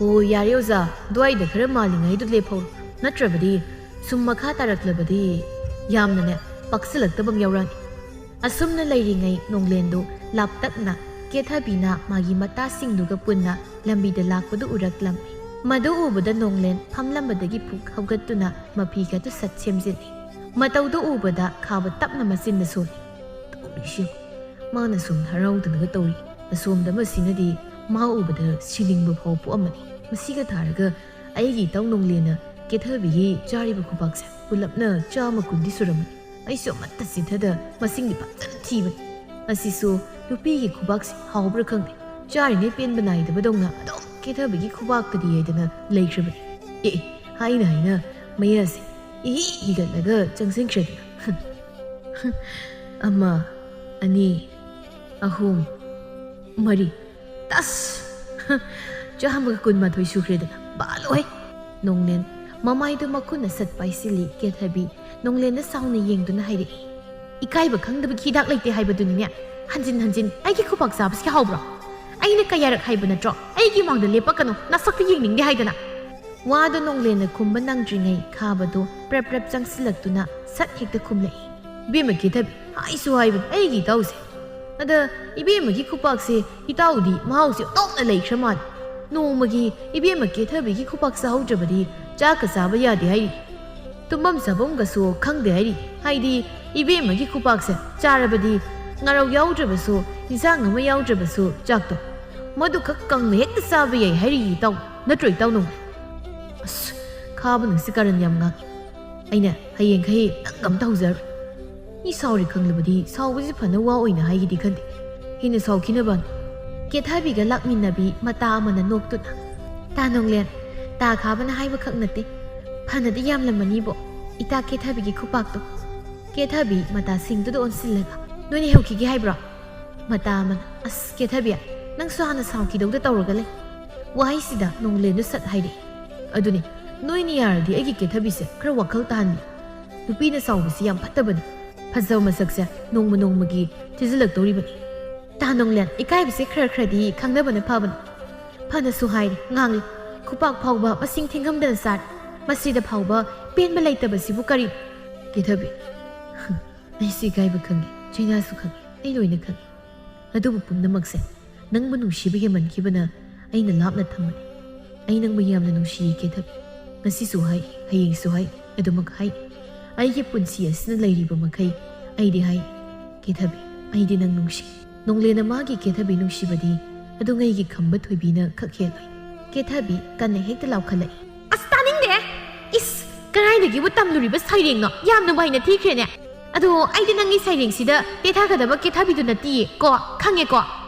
"ꯑꯣ, ꯌꯥꯔꯦ ꯑꯣꯖꯥ, ꯑꯗꯨꯋꯥꯏꯗ ꯈꯔ ꯃꯥꯜꯂꯤꯉꯩꯗꯨ ꯂꯦꯞꯍꯧꯔꯣ꯫ ꯅꯠꯇ꯭ꯔꯕꯗꯤ ꯁꯨꯝ ꯃꯈꯥ ꯇꯥꯔꯛꯂꯕꯗꯤ ꯌꯥꯝꯅꯅꯦ ꯄꯥꯛꯁꯤꯜꯂꯛꯇꯕ ꯑꯃ ꯌꯥꯎꯔꯛꯑꯅꯤ꯫" ꯑꯁꯨꯝꯅ ꯂꯩꯔꯤꯉꯩ ꯅꯣꯡꯂꯦꯟꯗꯨ ꯂꯥꯞꯇꯛꯅ ꯀꯦꯊꯕꯤꯅ ꯃꯥꯒꯤ ꯃꯇꯥꯁꯤꯡꯗꯨꯒ ꯄꯨꯟꯅ ꯂꯝꯕꯤꯗ ꯂꯥꯛꯄꯗꯨ ꯎꯔꯛꯂꯝꯃꯤ꯫ ꯃꯗꯨ ꯎꯕꯗ ꯅꯣꯡꯂꯦꯟ ꯐꯝꯂꯝꯕꯗꯒꯤ ꯐꯨꯛ ꯍꯧꯒꯠꯇꯨꯅ ꯃꯐꯤꯒꯗꯨ ꯁꯠ ꯁꯦꯝꯖꯤꯜꯂꯤ꯫ ꯃꯇꯧꯗꯨ ꯎꯕꯗ ꯈꯥꯕ ꯇꯞꯅ ꯃꯆꯤꯟꯗ ꯁꯣꯜꯂꯤ꯫ "ꯇꯧꯔꯤꯁꯤ ꯌꯦꯡꯉꯨ꯫ ꯃꯥꯅ ꯁꯣꯝꯗ ꯍꯔꯥꯎꯗꯅꯒ ꯇꯧꯔꯤ꯫ ꯑꯁꯣꯝꯗ ꯑꯃꯁꯤꯅꯗꯤ ꯃꯥ ꯎꯕꯗ ꯁꯤꯅꯤꯡꯕ ꯐꯥꯎ ꯄꯣꯛꯑꯝꯃꯅꯤ꯫ ꯃꯁꯤꯒ ꯊꯥꯔꯒ ꯑꯩꯒꯤ ꯏꯇꯥꯎ ꯅꯣꯡꯂꯦꯟꯅ ꯀꯦꯊꯕꯤꯒꯤ ꯆꯥꯔꯤꯕ ꯈꯨꯕꯥꯛꯁꯦ ꯄꯨꯂꯞꯅ ꯆꯥꯝꯃ ꯀꯨꯟꯗꯤ ꯁꯨꯔꯝꯃꯅꯤ꯫ ꯑꯩꯁꯨ ꯑꯃꯠꯇ ꯆꯤꯠꯊꯗ ꯃꯁꯤꯡꯗꯤ ꯐꯖꯅ ꯊꯤꯕꯅꯤ꯫ ꯑꯁꯤꯁꯨ ꯅꯨꯄꯤꯒꯤ ꯈꯨꯕꯥꯛꯁꯦ ꯍꯥꯎꯕ꯭ꯔꯥ ꯈꯪꯗꯦ꯫ ꯆꯥꯔꯤꯉꯩ ꯄꯦꯟꯕ ꯅꯥꯏꯗꯕꯗꯧꯅ ꯑꯗꯨꯝ ꯀꯦꯊꯕꯤꯒꯤ ꯈꯨꯕꯥꯛꯇꯗꯤ ꯍꯥꯏꯗꯅ ꯂꯩꯈ꯭ꯔꯕꯅꯤ꯫ ꯑꯦ, ꯑꯦ, ꯍꯥꯏꯅ ꯍꯥꯏꯅ ꯃꯌꯥꯁꯦ ꯏꯍꯤ ꯍꯤꯒꯠꯂꯒ ꯆꯪꯁꯤꯟꯈ꯭ꯔꯗꯅ꯫ ꯑꯃ, ꯑꯅꯤ, ꯑꯍꯨꯝ, ꯃꯔꯤ꯫ ꯇꯁ! ꯆꯥꯝꯃꯒ ꯀꯨꯟꯃꯥꯊꯣꯏ ꯁꯨꯈ꯭ꯔꯦꯗꯅ꯫ ꯕꯥꯂꯣꯍꯦ!" ꯅꯣꯡꯂꯦꯟ ꯃꯃꯥꯏꯗꯨ ꯃꯈꯨꯠꯅ ꯁꯠ ꯄꯥꯏꯁꯤꯜꯂꯤ꯫ ꯀꯦꯊꯕꯤ ꯅꯣꯡꯂꯦꯟꯗ ꯁꯥꯎꯅ ꯌꯦꯡꯗꯨꯅ ꯍꯥꯏꯔꯛꯏ, "ꯏꯀꯥꯏꯕ ꯈꯪꯗꯕꯒꯤ ꯍꯤꯗꯥꯛ ꯂꯩꯇꯦ ꯍꯥꯏꯕꯗꯨꯅꯤꯅꯦ꯫ ꯍꯟꯖꯤꯟ ꯍꯟꯖꯤꯟ ꯑꯩꯒꯤ ꯈꯨꯕꯥꯛ ꯆꯥꯕꯁꯤ ꯍꯥꯎꯕ꯭ꯔꯣ? ꯑꯩꯅ ꯀꯌꯥꯔꯛ ꯍꯥꯏꯕ ꯅꯠꯇ꯭ꯔꯣ ꯑꯩꯒꯤ ꯃꯥꯡꯗ ꯂꯦꯞꯄꯛꯀꯅꯨ, ꯅꯁꯛꯇꯨ ꯌꯦꯡꯅꯤꯡꯗꯦ ꯍꯥꯏꯗꯅ?" ꯋꯥꯗꯨ ꯅꯣꯡꯂꯦꯟꯅ ꯈꯨꯝꯕ ꯅꯪꯗ꯭ꯔꯤꯉꯩ ꯈꯥꯕꯗꯨ ꯄ꯭ꯔꯞ ꯄ꯭ꯔꯞ ꯆꯪꯁꯤꯜꯂꯛꯇꯨꯅ ꯁꯠ ꯍꯦꯛꯇ ꯈꯨꯝꯂꯛꯏ꯫ "ꯏꯕꯦꯝꯃ ꯀꯦꯊꯕꯤ, ꯍꯥꯏꯁꯨ ꯍꯥꯏꯕꯅꯤ ꯑꯩꯒꯤ ꯏꯇꯥꯎꯁꯦ꯫ ꯑꯗ ꯏꯕꯦꯝꯃꯒꯤ ꯈꯨꯄꯥꯛꯁꯦ ꯏꯇꯥꯎꯗꯤ ꯃꯍꯥꯎꯁꯦ ꯑꯣꯟꯊꯣꯛꯅ ꯂꯩꯈ꯭ꯔ ꯃꯥꯜꯂꯦ꯫ ꯅꯣꯡꯃꯒꯤ ꯏꯕꯦꯝꯃ ꯀꯦꯊꯕꯤꯒꯤ ꯈꯨꯄꯥꯛ ꯆꯥꯍꯧꯗ꯭ꯔꯕꯗꯤ ꯆꯥꯛꯀ ꯆꯥꯕ ꯌꯥꯗꯦ ꯍꯥꯏꯔꯤ꯫ ꯇꯨꯝꯐꯝ ꯆꯥꯐꯝꯒꯁꯨ ꯈꯪꯗꯦ ꯍꯥꯏꯔꯤ꯫ ꯍꯥꯏꯗꯤ ꯏꯕꯦꯝꯃꯒꯤ ꯈꯨꯄꯥꯛꯁꯦ ꯆꯥꯔꯕꯗꯤ ꯉꯥꯔꯧ ꯌꯥꯎꯗ꯭ꯔꯕꯁꯨ, ꯏꯟꯁꯥꯡ ꯑꯃ ꯌꯥꯎꯗ꯭ꯔꯕꯁꯨ ꯆꯥꯛꯇꯣ ꯃꯗꯨꯈꯛ ꯀꯪꯅ ꯍꯦꯛꯇ ꯆꯥꯕ ꯌꯥꯏ ꯍꯥꯏꯔꯤ ꯏꯇꯥꯎ꯫ ꯅꯠꯇ꯭ꯔꯣ ꯏꯇꯥꯎ ꯅꯣꯡ? ꯑꯁ, ꯈꯥꯕ ꯅꯪꯁꯤ ꯀꯔꯟ ꯌꯥꯝ ꯉꯥꯡꯉꯤ꯫ ꯑꯩꯅ ꯍꯌꯦꯡꯈꯩ ꯅꯪ ꯑꯝꯇ ꯍꯧꯖꯔꯣꯏ꯫ ꯃꯤ ꯁꯥꯎꯔꯤ ꯈꯪꯂꯕꯗꯤ ꯁꯥꯎꯕꯁꯤ ꯐꯅ ꯋꯥ ꯑꯣꯏꯅ ꯍꯥꯏꯒꯤꯗꯤ ꯈꯟꯗꯦ꯫ ꯍꯦꯟꯅ ꯁꯥꯎꯈꯤꯅꯕꯅꯤ꯫ ꯀꯦꯊꯕꯤꯒ ꯂꯥꯛꯃꯤꯟꯅꯕꯤ ꯃꯇꯥ ꯑꯃꯅ ꯅꯣꯛꯇꯨꯅ, "ꯇꯥ ꯅꯣꯡꯂꯦꯟ, ꯇꯥ ꯈꯥꯕꯅ ꯍꯥꯏꯕꯈꯛ ꯅꯠꯇꯦ꯫ ꯐꯅꯗꯤ ꯌꯥꯝꯂꯝꯃꯅꯤꯕꯣ ꯏꯇꯥ ꯀꯦꯊꯕꯤꯒꯤ ꯈꯨꯄꯥꯛꯇꯣ꯫" ꯀꯦꯊꯕꯤ ꯃꯇꯥ ꯁꯤꯡꯗꯨꯗ ꯑꯣꯟꯁꯤꯜꯂꯒ, "ꯅꯣꯏꯅꯤ ꯍꯧꯈꯤꯒꯦ ꯍꯥꯏꯕ꯭ꯔꯣ?" ꯃꯇꯥ ꯑꯃꯅ, "ꯑꯁ ꯀꯦꯊꯕꯤ, ꯅꯪꯁꯨ ꯍꯥꯟꯅ ꯁꯥꯎꯈꯤꯗꯧꯗ ꯇꯧꯔꯒ ꯂꯩ꯫" ꯋꯥꯍꯩꯁꯤꯗ ꯅꯣꯡꯂꯦꯟꯗꯨ ꯁꯠ ꯍꯥꯏꯔꯛꯏ, "ꯑꯗꯨꯅꯤ, ꯅꯣꯏꯅꯤ ꯌꯥꯔꯗꯤ ꯑꯩꯒꯤ ꯀꯦꯊꯕꯤꯁꯦ ꯈꯔ ꯋꯥꯈꯜ ꯇꯥꯍꯟꯕꯤꯌꯨ꯫ ꯅꯨꯄꯤꯅ ꯁꯥꯎꯕꯁꯤ ꯌꯥꯝ ꯐꯠꯇꯕꯅꯤ꯫ ꯐꯖꯕ ꯃꯁꯛꯁꯦ ꯅꯣꯡꯃ ꯅꯣꯡꯃꯒꯤ ꯊꯤꯖꯤꯜꯂꯛꯇꯧꯔꯤꯕꯅꯤ꯫" ꯇꯥ ꯅꯣꯡꯂꯦꯟ, ꯏꯀꯥꯏꯕꯁꯦ ꯈꯔ ꯈꯔꯗꯤ ꯈꯪꯅꯕꯅ ꯐꯕꯅꯤ꯫ ꯐꯅꯁꯨ ꯍꯥꯏꯔꯤ, ꯉꯥꯡꯂꯤ꯫ ꯈꯨꯄꯥꯛ ꯐꯥꯎꯕ ꯃꯁꯤꯡ ꯊꯤꯉꯝꯗꯅ ꯆꯥꯔꯤ꯫ ꯃꯁꯤꯗ ꯐꯥꯎꯕ ꯄꯦꯟꯕ ꯂꯩꯇꯕꯁꯤꯕꯨ ꯀꯔꯤ? ꯀꯦꯊꯕꯤ, ꯑꯩꯁꯨ ꯏꯀꯥꯏꯕ ꯈꯪꯉꯤ, ꯆꯩꯅꯥꯁꯨ ꯈꯪꯉꯤ, ꯑꯩ ꯂꯣꯏꯅ ꯈꯪꯉꯤ꯫ ꯑꯗꯨꯕꯨ ꯄꯨꯝꯅꯃꯛꯁꯦ ꯅꯪꯕꯨ ꯅꯨꯡꯁꯤꯕ ꯍꯦꯟꯃꯟꯈꯤꯕꯅ ꯑꯩꯅ ꯂꯥꯞꯅ ꯊꯝꯕꯅꯤ꯫ ꯑꯩ ꯅꯪꯕꯨ ꯌꯥꯝꯅ ꯅꯨꯡꯁꯤꯌꯦ ꯀꯦꯊꯕꯤ꯫ ꯉꯁꯤꯁꯨ ꯍꯥꯏ, ꯍꯌꯦꯡꯁꯨ ꯍꯥꯏ, ꯑꯗꯨꯃꯛ ꯍꯥꯏ꯫ ꯑꯩꯒꯤ ꯄꯨꯟꯁꯤ ꯑꯁꯤꯅ ꯂꯩꯔꯤꯕ ꯃꯈꯩ ꯑꯩꯗꯤ ꯍꯥꯏ, ꯀꯦꯊꯕꯤ, ꯑꯩꯗꯤ ꯅꯪ ꯅꯨꯡꯁꯤ꯫ ꯅꯣꯡꯂꯦꯟꯅ ꯃꯥꯒꯤ ꯀꯦꯊꯕꯤ ꯅꯨꯡꯁꯤꯕꯗꯤ ꯑꯗꯨꯉꯩꯒꯤ ꯈꯝꯕ ꯊꯣꯏꯕꯤꯅ ꯈꯛ ꯍꯦꯜꯂꯣꯏ꯫ ꯀꯦꯊꯕꯤ ꯀꯟꯅ ꯍꯦꯛꯇ ꯂꯥꯎꯈꯠꯂꯛꯏ꯫ ꯑꯁ, ꯇꯥꯅꯤꯡꯗꯦ! ꯏꯁ, ꯀꯗꯥꯏꯗꯒꯤꯕꯨ ꯇꯝꯂꯨꯔꯤꯕ ꯁꯩꯔꯦꯡꯅꯣ? ꯌꯥꯝꯅꯕꯨ ꯍꯩꯅ ꯊꯤꯈ꯭ꯔꯦꯅꯦ꯫ ꯑꯗꯣ ꯑꯩꯗꯤ ꯅꯪꯒꯤ ꯁꯩꯔꯦꯡꯁꯤꯗ ꯄꯦꯊꯥꯒꯗꯕ ꯀꯦꯊꯕꯤꯗꯨ ꯅꯠꯇꯤꯌꯦ ꯀꯣ, ꯈꯪꯉꯦꯀꯣ?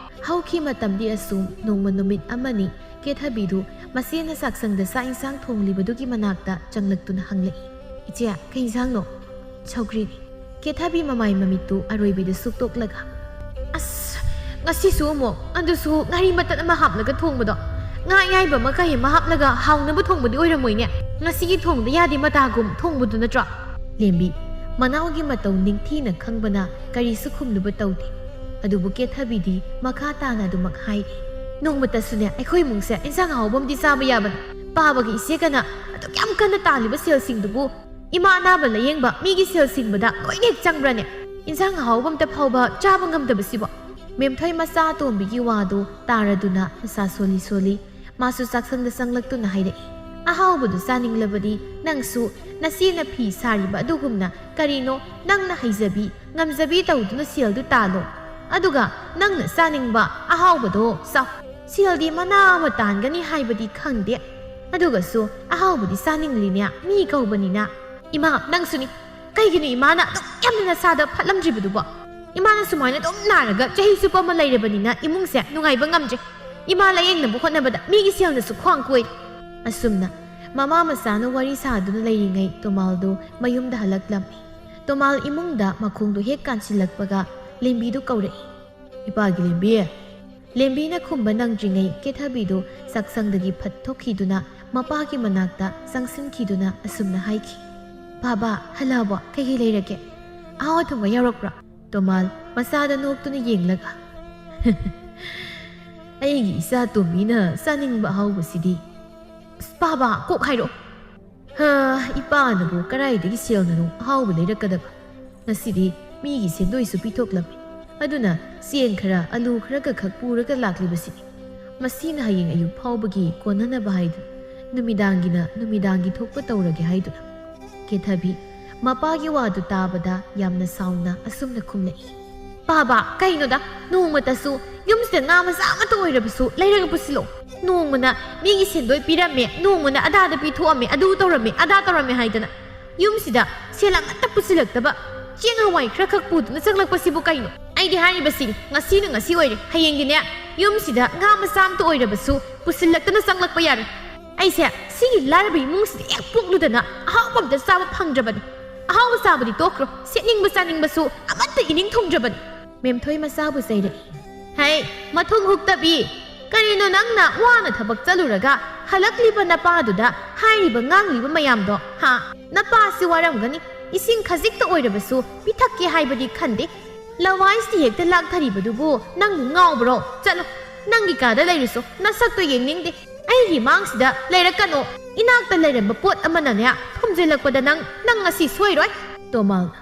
ꯍꯧꯈꯤ ꯃꯇꯝꯗꯤ ꯑꯁꯨꯝ ꯅꯣꯡꯃ ꯅꯨꯃꯤꯠ ꯑꯃꯅꯤ ꯀꯦꯊꯕꯤꯗꯨ ꯃꯆꯦꯅ ꯆꯥꯛꯁꯪꯗ ꯆꯥꯛ ꯏꯟꯁꯥꯡ ꯊꯣꯡꯂꯤꯕꯗꯨꯒꯤ ꯃꯅꯥꯛꯇ ꯆꯪꯂꯛꯇꯨꯅ ꯍꯪꯂꯛꯏ, "ꯏꯆꯦ, ꯀꯩ ꯏꯟꯁꯥꯡꯅꯣ?" "ꯁꯧꯒ꯭ꯔꯤꯅꯤ꯫" ꯀꯦꯊꯕꯤ ꯃꯃꯥꯏ ꯃꯃꯤꯠꯇꯨ ꯑꯔꯣꯏꯕꯤꯗ ꯁꯨꯛꯇꯣꯛꯂꯒ, "ꯑꯁ, ꯉꯁꯤꯁꯨ ꯑꯃꯨꯛ, ꯑꯗꯨꯁꯨ ꯉꯥꯔꯤ ꯃꯇꯠ ꯑꯃ ꯍꯥꯞꯂꯒ ꯊꯣꯡꯕꯗꯣ꯫ ꯉꯥ ꯑꯌꯥꯏꯕ ꯑꯃ ꯀꯩ ꯑꯃ ꯍꯥꯞꯂꯒ ꯍꯥꯎꯅꯕ ꯊꯣꯡꯕꯗꯤ ꯑꯣꯏꯔꯝꯃꯣꯏꯅꯦ꯫ ꯉꯁꯤꯒꯤ ꯊꯣꯡꯗ ꯌꯥꯗꯦ ꯃꯇꯥꯒꯨꯝ ꯊꯣꯡꯕꯗꯨ ꯅꯠꯇ꯭ꯔꯣ?" ꯂꯦꯝꯕꯤ, ꯃꯅꯥꯎꯒꯤ ꯃꯇꯧ ꯅꯤꯡꯊꯤꯅ ꯈꯪꯕꯅ ꯀꯔꯤꯁꯨ ꯈꯨꯝꯂꯨꯕ ꯇꯧꯗꯦ꯫ ꯑꯗꯨꯕꯨ ꯀꯦꯊꯕꯤꯗꯤ ꯃꯈꯥ ꯇꯥꯅ ꯑꯗꯨꯃꯛ ꯍꯥꯏꯔꯤ, "ꯅꯣꯡꯃꯇꯁꯨꯅꯦ ꯑꯩꯈꯣꯏ ꯏꯃꯨꯡꯁꯦ ꯏꯟꯁꯥꯡ ꯑꯍꯥꯎꯕ ꯑꯃꯗꯤ ꯆꯥꯕ ꯌꯥꯕꯅꯤ꯫ ꯄꯥꯕꯒꯤ ꯏꯆꯦꯒꯅ ꯑꯗꯨꯛ ꯌꯥꯝ ꯀꯟꯅ ꯇꯥꯜꯂꯤꯕ ꯁꯦꯜꯁꯤꯡꯗꯨꯕꯨ ꯏꯃꯥ ꯑꯅꯥꯕ ꯂꯥꯌꯦꯡꯕ ꯃꯤꯒꯤ ꯁꯦꯜ ꯁꯤꯡꯕꯗ ꯂꯣꯏꯅ ꯍꯦꯛ ꯆꯪꯕ꯭ꯔꯅꯦ? ꯏꯟꯁꯥꯡ ꯑꯍꯥꯎꯕ ꯑꯝꯇ ꯐꯥꯎꯕ ꯆꯥꯕ ꯉꯝꯗꯕꯁꯤꯕꯣ?" ꯃꯦꯝꯊꯣꯏ ꯃꯆꯥ ꯑꯇꯣꯝꯕꯤꯒꯤ ꯋꯥꯗꯨ ꯇꯥꯔꯗꯨꯅ ꯃꯁꯥ ꯁꯣꯜꯂꯤ ꯁꯣꯜꯂꯤ ꯃꯥꯁꯨ ꯆꯥꯛꯁꯪꯗ ꯆꯪꯂꯛꯇꯨꯅ ꯍꯥꯏꯔꯛꯏ, "ꯑꯍꯥꯎꯕꯗꯨ ꯆꯥꯅꯤꯡꯂꯕꯗꯤ ꯅꯪꯁꯨ ꯅꯆꯦꯅ ꯐꯤ ꯁꯥꯔꯤꯕ ꯑꯗꯨꯒꯨꯝꯅ ꯀꯔꯤꯅꯣ ꯅꯪꯅ ꯍꯩꯖꯕꯤ ꯉꯝꯖꯕꯤ ꯇꯧꯗꯨꯅ ꯁꯦꯜꯗꯨ ꯇꯥꯜꯂꯣ꯫ ꯑꯗꯨꯒ ꯅꯪꯅ ꯆꯥꯅꯤꯡꯕ ꯑꯍꯥꯎꯕꯗꯣ ꯆꯥꯎ꯫ ꯁꯦꯜꯗꯤ ꯃꯅꯥ ꯑꯃ ꯇꯥꯟꯒꯅꯤ ꯍꯥꯏꯕꯗꯤ ꯈꯪꯗꯦ꯫ ꯑꯗꯨꯒꯁꯨ ꯑꯍꯥꯎꯕꯗꯤ ꯆꯥꯅꯤꯡꯂꯤꯅꯦ, ꯃꯤ ꯀꯧꯕꯅꯤꯅ꯫" "ꯏꯃꯥ, ꯅꯪꯁꯨꯅꯤ꯫ ꯀꯩꯒꯤꯅꯣ ꯏꯃꯥꯅ ꯑꯗꯨꯛ ꯌꯥꯝꯅ ꯅꯁꯥꯗ ꯐꯠꯂꯝꯗ꯭ꯔꯤꯕꯗꯨꯕꯣ? ꯏꯃꯥꯅ ꯁꯨꯃꯥꯏꯅ ꯑꯗꯨꯝ ꯅꯥꯔꯒ ꯆꯍꯤ ꯆꯨꯞꯄ ꯑꯃ ꯂꯩꯔꯕꯅꯤꯅ ꯏꯃꯨꯡꯁꯦ ꯅꯨꯡꯉꯥꯏꯕ ꯉꯝꯗ꯭ꯔꯦ꯫ ꯏꯃꯥ ꯂꯥꯌꯦꯡꯅꯕ ꯍꯣꯠꯅꯕꯗ ꯃꯤꯒꯤ ꯁꯦꯜꯅꯁꯨ ꯈ꯭ꯋꯥꯡ ꯀꯣꯏꯔꯦ꯫" ꯑꯁꯨꯝꯅ ꯃꯃꯥ ꯃꯆꯥꯅ ꯋꯥꯔꯤ ꯁꯥꯗꯨꯅ ꯂꯩꯔꯤꯉꯩ ꯇꯣꯃꯥꯜꯗꯨ ꯃꯌꯨꯝꯗ ꯍꯜꯂꯛꯂꯝꯃꯤ꯫ ꯇꯣꯃꯥꯜ ꯏꯃꯨꯡꯗ ꯃꯈꯣꯡꯗꯨ ꯍꯦꯛ ꯀꯥꯟꯁꯤꯜꯂꯛꯄꯒ ꯂꯦꯝꯕꯤꯗꯨ ꯀꯧꯔꯛꯏ꯫ "ꯏꯄꯥꯒꯤ ꯂꯦꯝꯕꯤ!" ꯂꯦꯝꯕꯤꯅ ꯈꯨꯝꯕ ꯅꯪꯗ꯭ꯔꯤꯉꯩ ꯀꯦꯊꯕꯤꯗꯨ ꯆꯥꯛꯁꯪꯗꯒꯤ ꯐꯠ ꯊꯣꯛꯈꯤꯗꯨꯅ ꯃꯄꯥꯒꯤ ꯃꯅꯥꯛꯇ ꯆꯪꯁꯤꯟꯈꯤꯗꯨꯅ ꯑꯁꯨꯝꯅ ꯍꯥꯏꯈꯤ, "ꯄꯥꯕ, ꯍꯜꯂꯛꯑꯕꯣ? ꯀꯩꯀꯩ ꯂꯩꯔꯒꯦ? ꯑꯍꯥꯎ ꯑꯊꯨꯝꯒ ꯌꯥꯎꯔꯛꯄ꯭ꯔꯣ?" ꯇꯣꯃꯥꯜ ꯃꯆꯥꯗ ꯅꯣꯛꯇꯨꯅ ꯌꯦꯡꯂꯒ, "ꯑꯩꯒꯤ ꯏꯆꯥ ꯇꯣꯝꯕꯤꯅ ꯆꯥꯅꯤꯡꯕ ꯑꯍꯥꯎꯕꯁꯤꯗꯤ꯫" "ꯑꯁ, ꯄꯥꯕ, ꯀꯣꯛ ꯍꯥꯏꯔꯛꯑꯣ꯫" "ꯍꯥ, ꯏꯄꯥꯅꯕꯨ ꯀꯗꯥꯏꯗꯒꯤ ꯁꯦꯜꯅꯅꯣ ꯑꯍꯥꯎꯕ ꯂꯩꯔꯛꯀꯗꯕ? ꯉꯁꯤꯗꯤ ꯃꯤꯒꯤ ꯁꯦꯟꯗꯣꯏꯁꯨ ꯄꯤꯊꯣꯛꯂꯝꯃꯤ꯫ ꯑꯗꯨꯅ ꯆꯦꯡ ꯈꯔ, ꯑꯂꯨ ꯈꯔꯒ ꯈꯛ ꯄꯨꯔꯒ ꯂꯥꯛꯂꯤꯕꯁꯤꯅꯤ꯫ ꯃꯁꯤꯅ ꯍꯌꯦꯡ ꯑꯌꯨꯛ ꯐꯥꯎꯕꯒꯤ ꯀꯣꯟꯅꯅꯕ ꯍꯥꯏꯗꯨꯅ, ꯅꯨꯃꯤꯗꯥꯡꯒꯤꯅ ꯅꯨꯃꯤꯗꯥꯡꯒꯤ ꯊꯣꯛꯄ ꯇꯧꯔꯒꯦ ꯍꯥꯏꯗꯨꯅ꯫" ꯀꯦꯊꯕꯤ ꯃꯄꯥꯒꯤ ꯋꯥꯗꯨ ꯇꯥꯕꯗ ꯌꯥꯝꯅ ꯁꯥꯎꯅ ꯑꯁꯨꯝꯅ ꯈꯨꯝꯂꯛꯏ, "ꯄꯥꯕ, ꯀꯩꯅꯣꯗ, ꯅꯣꯡꯃꯇꯁꯨ ꯌꯨꯝꯁꯤꯗ ꯉꯥ ꯃꯆꯥ ꯑꯃꯠꯇ ꯑꯣꯏꯔꯕꯁꯨ ꯂꯩꯔꯒ ꯄꯨꯁꯤꯜꯂꯣ꯫ ꯅꯣꯡꯃꯅ ꯃꯤꯒꯤ ꯁꯦꯟꯗꯣꯏ ꯄꯤꯔꯝꯃꯦ, ꯅꯣꯡꯃꯅ ꯑꯗꯥꯗ ꯄꯤꯊꯣꯛꯑꯝꯃꯦ, ꯑꯗꯨ ꯇꯧꯔꯝꯃꯦ, ꯑꯗꯥ ꯇꯧꯔꯝꯃꯦ ꯍꯥꯏꯗꯅ ꯌꯨꯝꯁꯤꯗ ꯁꯦꯜ ꯑꯃꯠꯇ ꯄꯨꯁꯤꯜꯂꯛꯇꯕ, ꯆꯦꯡ ꯍꯋꯥꯏ ꯈꯔ ꯈꯛ ꯄꯨꯗꯨꯅ ꯆꯪꯂꯛꯄꯁꯤꯕꯨ ꯀꯩꯅꯣ? ꯑꯩꯗꯤ ꯍꯥꯏꯔꯤꯕꯁꯤꯅꯤ, ꯉꯁꯤꯅ ꯉꯁꯤ ꯑꯣꯏꯔꯦ, ꯍꯌꯦꯡꯗꯤꯅꯦ ꯌꯨꯝꯁꯤꯗ ꯉꯥ ꯃꯆꯥ ꯑꯃꯠꯇ ꯑꯣꯏꯔꯕꯁꯨ ꯄꯨꯁꯤꯜꯂꯛꯇꯅ ꯆꯪꯂꯛꯄ ꯌꯥꯔꯣꯏ꯫ ꯑꯩꯁꯦ ꯁꯤꯒꯤ ꯂꯥꯏꯔꯕ ꯏꯃꯨꯡꯁꯤꯗ ꯍꯦꯛ ꯄꯣꯛꯂꯨꯗꯅ ꯑꯍꯥꯎꯕ ꯑꯝꯇ ꯆꯥꯕ ꯐꯪꯗ꯭ꯔꯕꯅꯤ꯫ ꯑꯍꯥꯎꯕ ꯆꯥꯕꯗꯤ ꯇꯣꯛꯈ꯭ꯔꯣ, ꯁꯦꯠꯅꯤꯡꯕ ꯆꯥꯅꯤꯡꯕꯁꯨ ꯑꯃꯠꯇ ꯏꯅꯤꯡ ꯊꯨꯡꯗ꯭ꯔꯕꯅꯤ꯫" ꯃꯦꯝꯊꯣꯏ ꯃꯆꯥꯕꯨ ꯆꯩꯔꯛꯏ꯫ "ꯍꯩ, ꯃꯊꯨꯝ ꯍꯨꯛꯇꯕꯤ! ꯀꯔꯤꯅꯣ ꯅꯪꯅ ꯋꯥꯅ ꯊꯕꯛ ꯆꯠꯂꯨꯔꯒ ꯍꯜꯂꯛꯂꯤꯕ ꯅꯄꯥꯗꯨꯗ ꯍꯥꯏꯔꯤꯕ ꯉꯥꯡꯂꯤꯕ ꯃꯌꯥꯝꯗꯣ, ꯍꯥ? ꯅꯄꯥꯁꯤ ꯋꯥꯔꯝꯒꯅꯤ, ꯏꯁꯤꯡ ꯈꯖꯤꯛꯇ ꯑꯣꯏꯔꯕꯁꯨ ꯄꯤꯊꯛꯀꯦ ꯍꯥꯏꯕꯗꯤ ꯈꯟꯗꯦ꯫ ꯂꯋꯥꯏꯁꯤꯗ ꯍꯦꯛꯇ ꯂꯥꯛꯊꯔꯤꯕꯗꯨꯕꯨ ꯅꯪꯕꯨ ꯉꯥꯎꯕ꯭ꯔꯣ? ꯆꯠꯂꯣ, ꯅꯪꯒꯤ ꯀꯥꯗ ꯂꯩꯔꯨꯁꯣ, ꯅꯁꯛꯇꯣ ꯌꯦꯡꯅꯤꯡꯗꯦ꯫ ꯑꯩꯒꯤ ꯃꯥꯡꯁꯤꯗ ꯂꯩꯔꯛꯀꯅꯣ꯫ ꯏꯅꯥꯛꯇ ꯂꯩꯔꯝꯕ ꯄꯣꯠ ꯑꯃꯅꯅꯦ ꯊꯣꯝꯖꯤꯜꯂꯛꯄꯗ ꯅꯪ, ꯅꯪ ꯉꯁꯤ ꯁꯣꯏꯔꯣꯏ꯫" ꯇꯣꯃꯥꯜꯅ,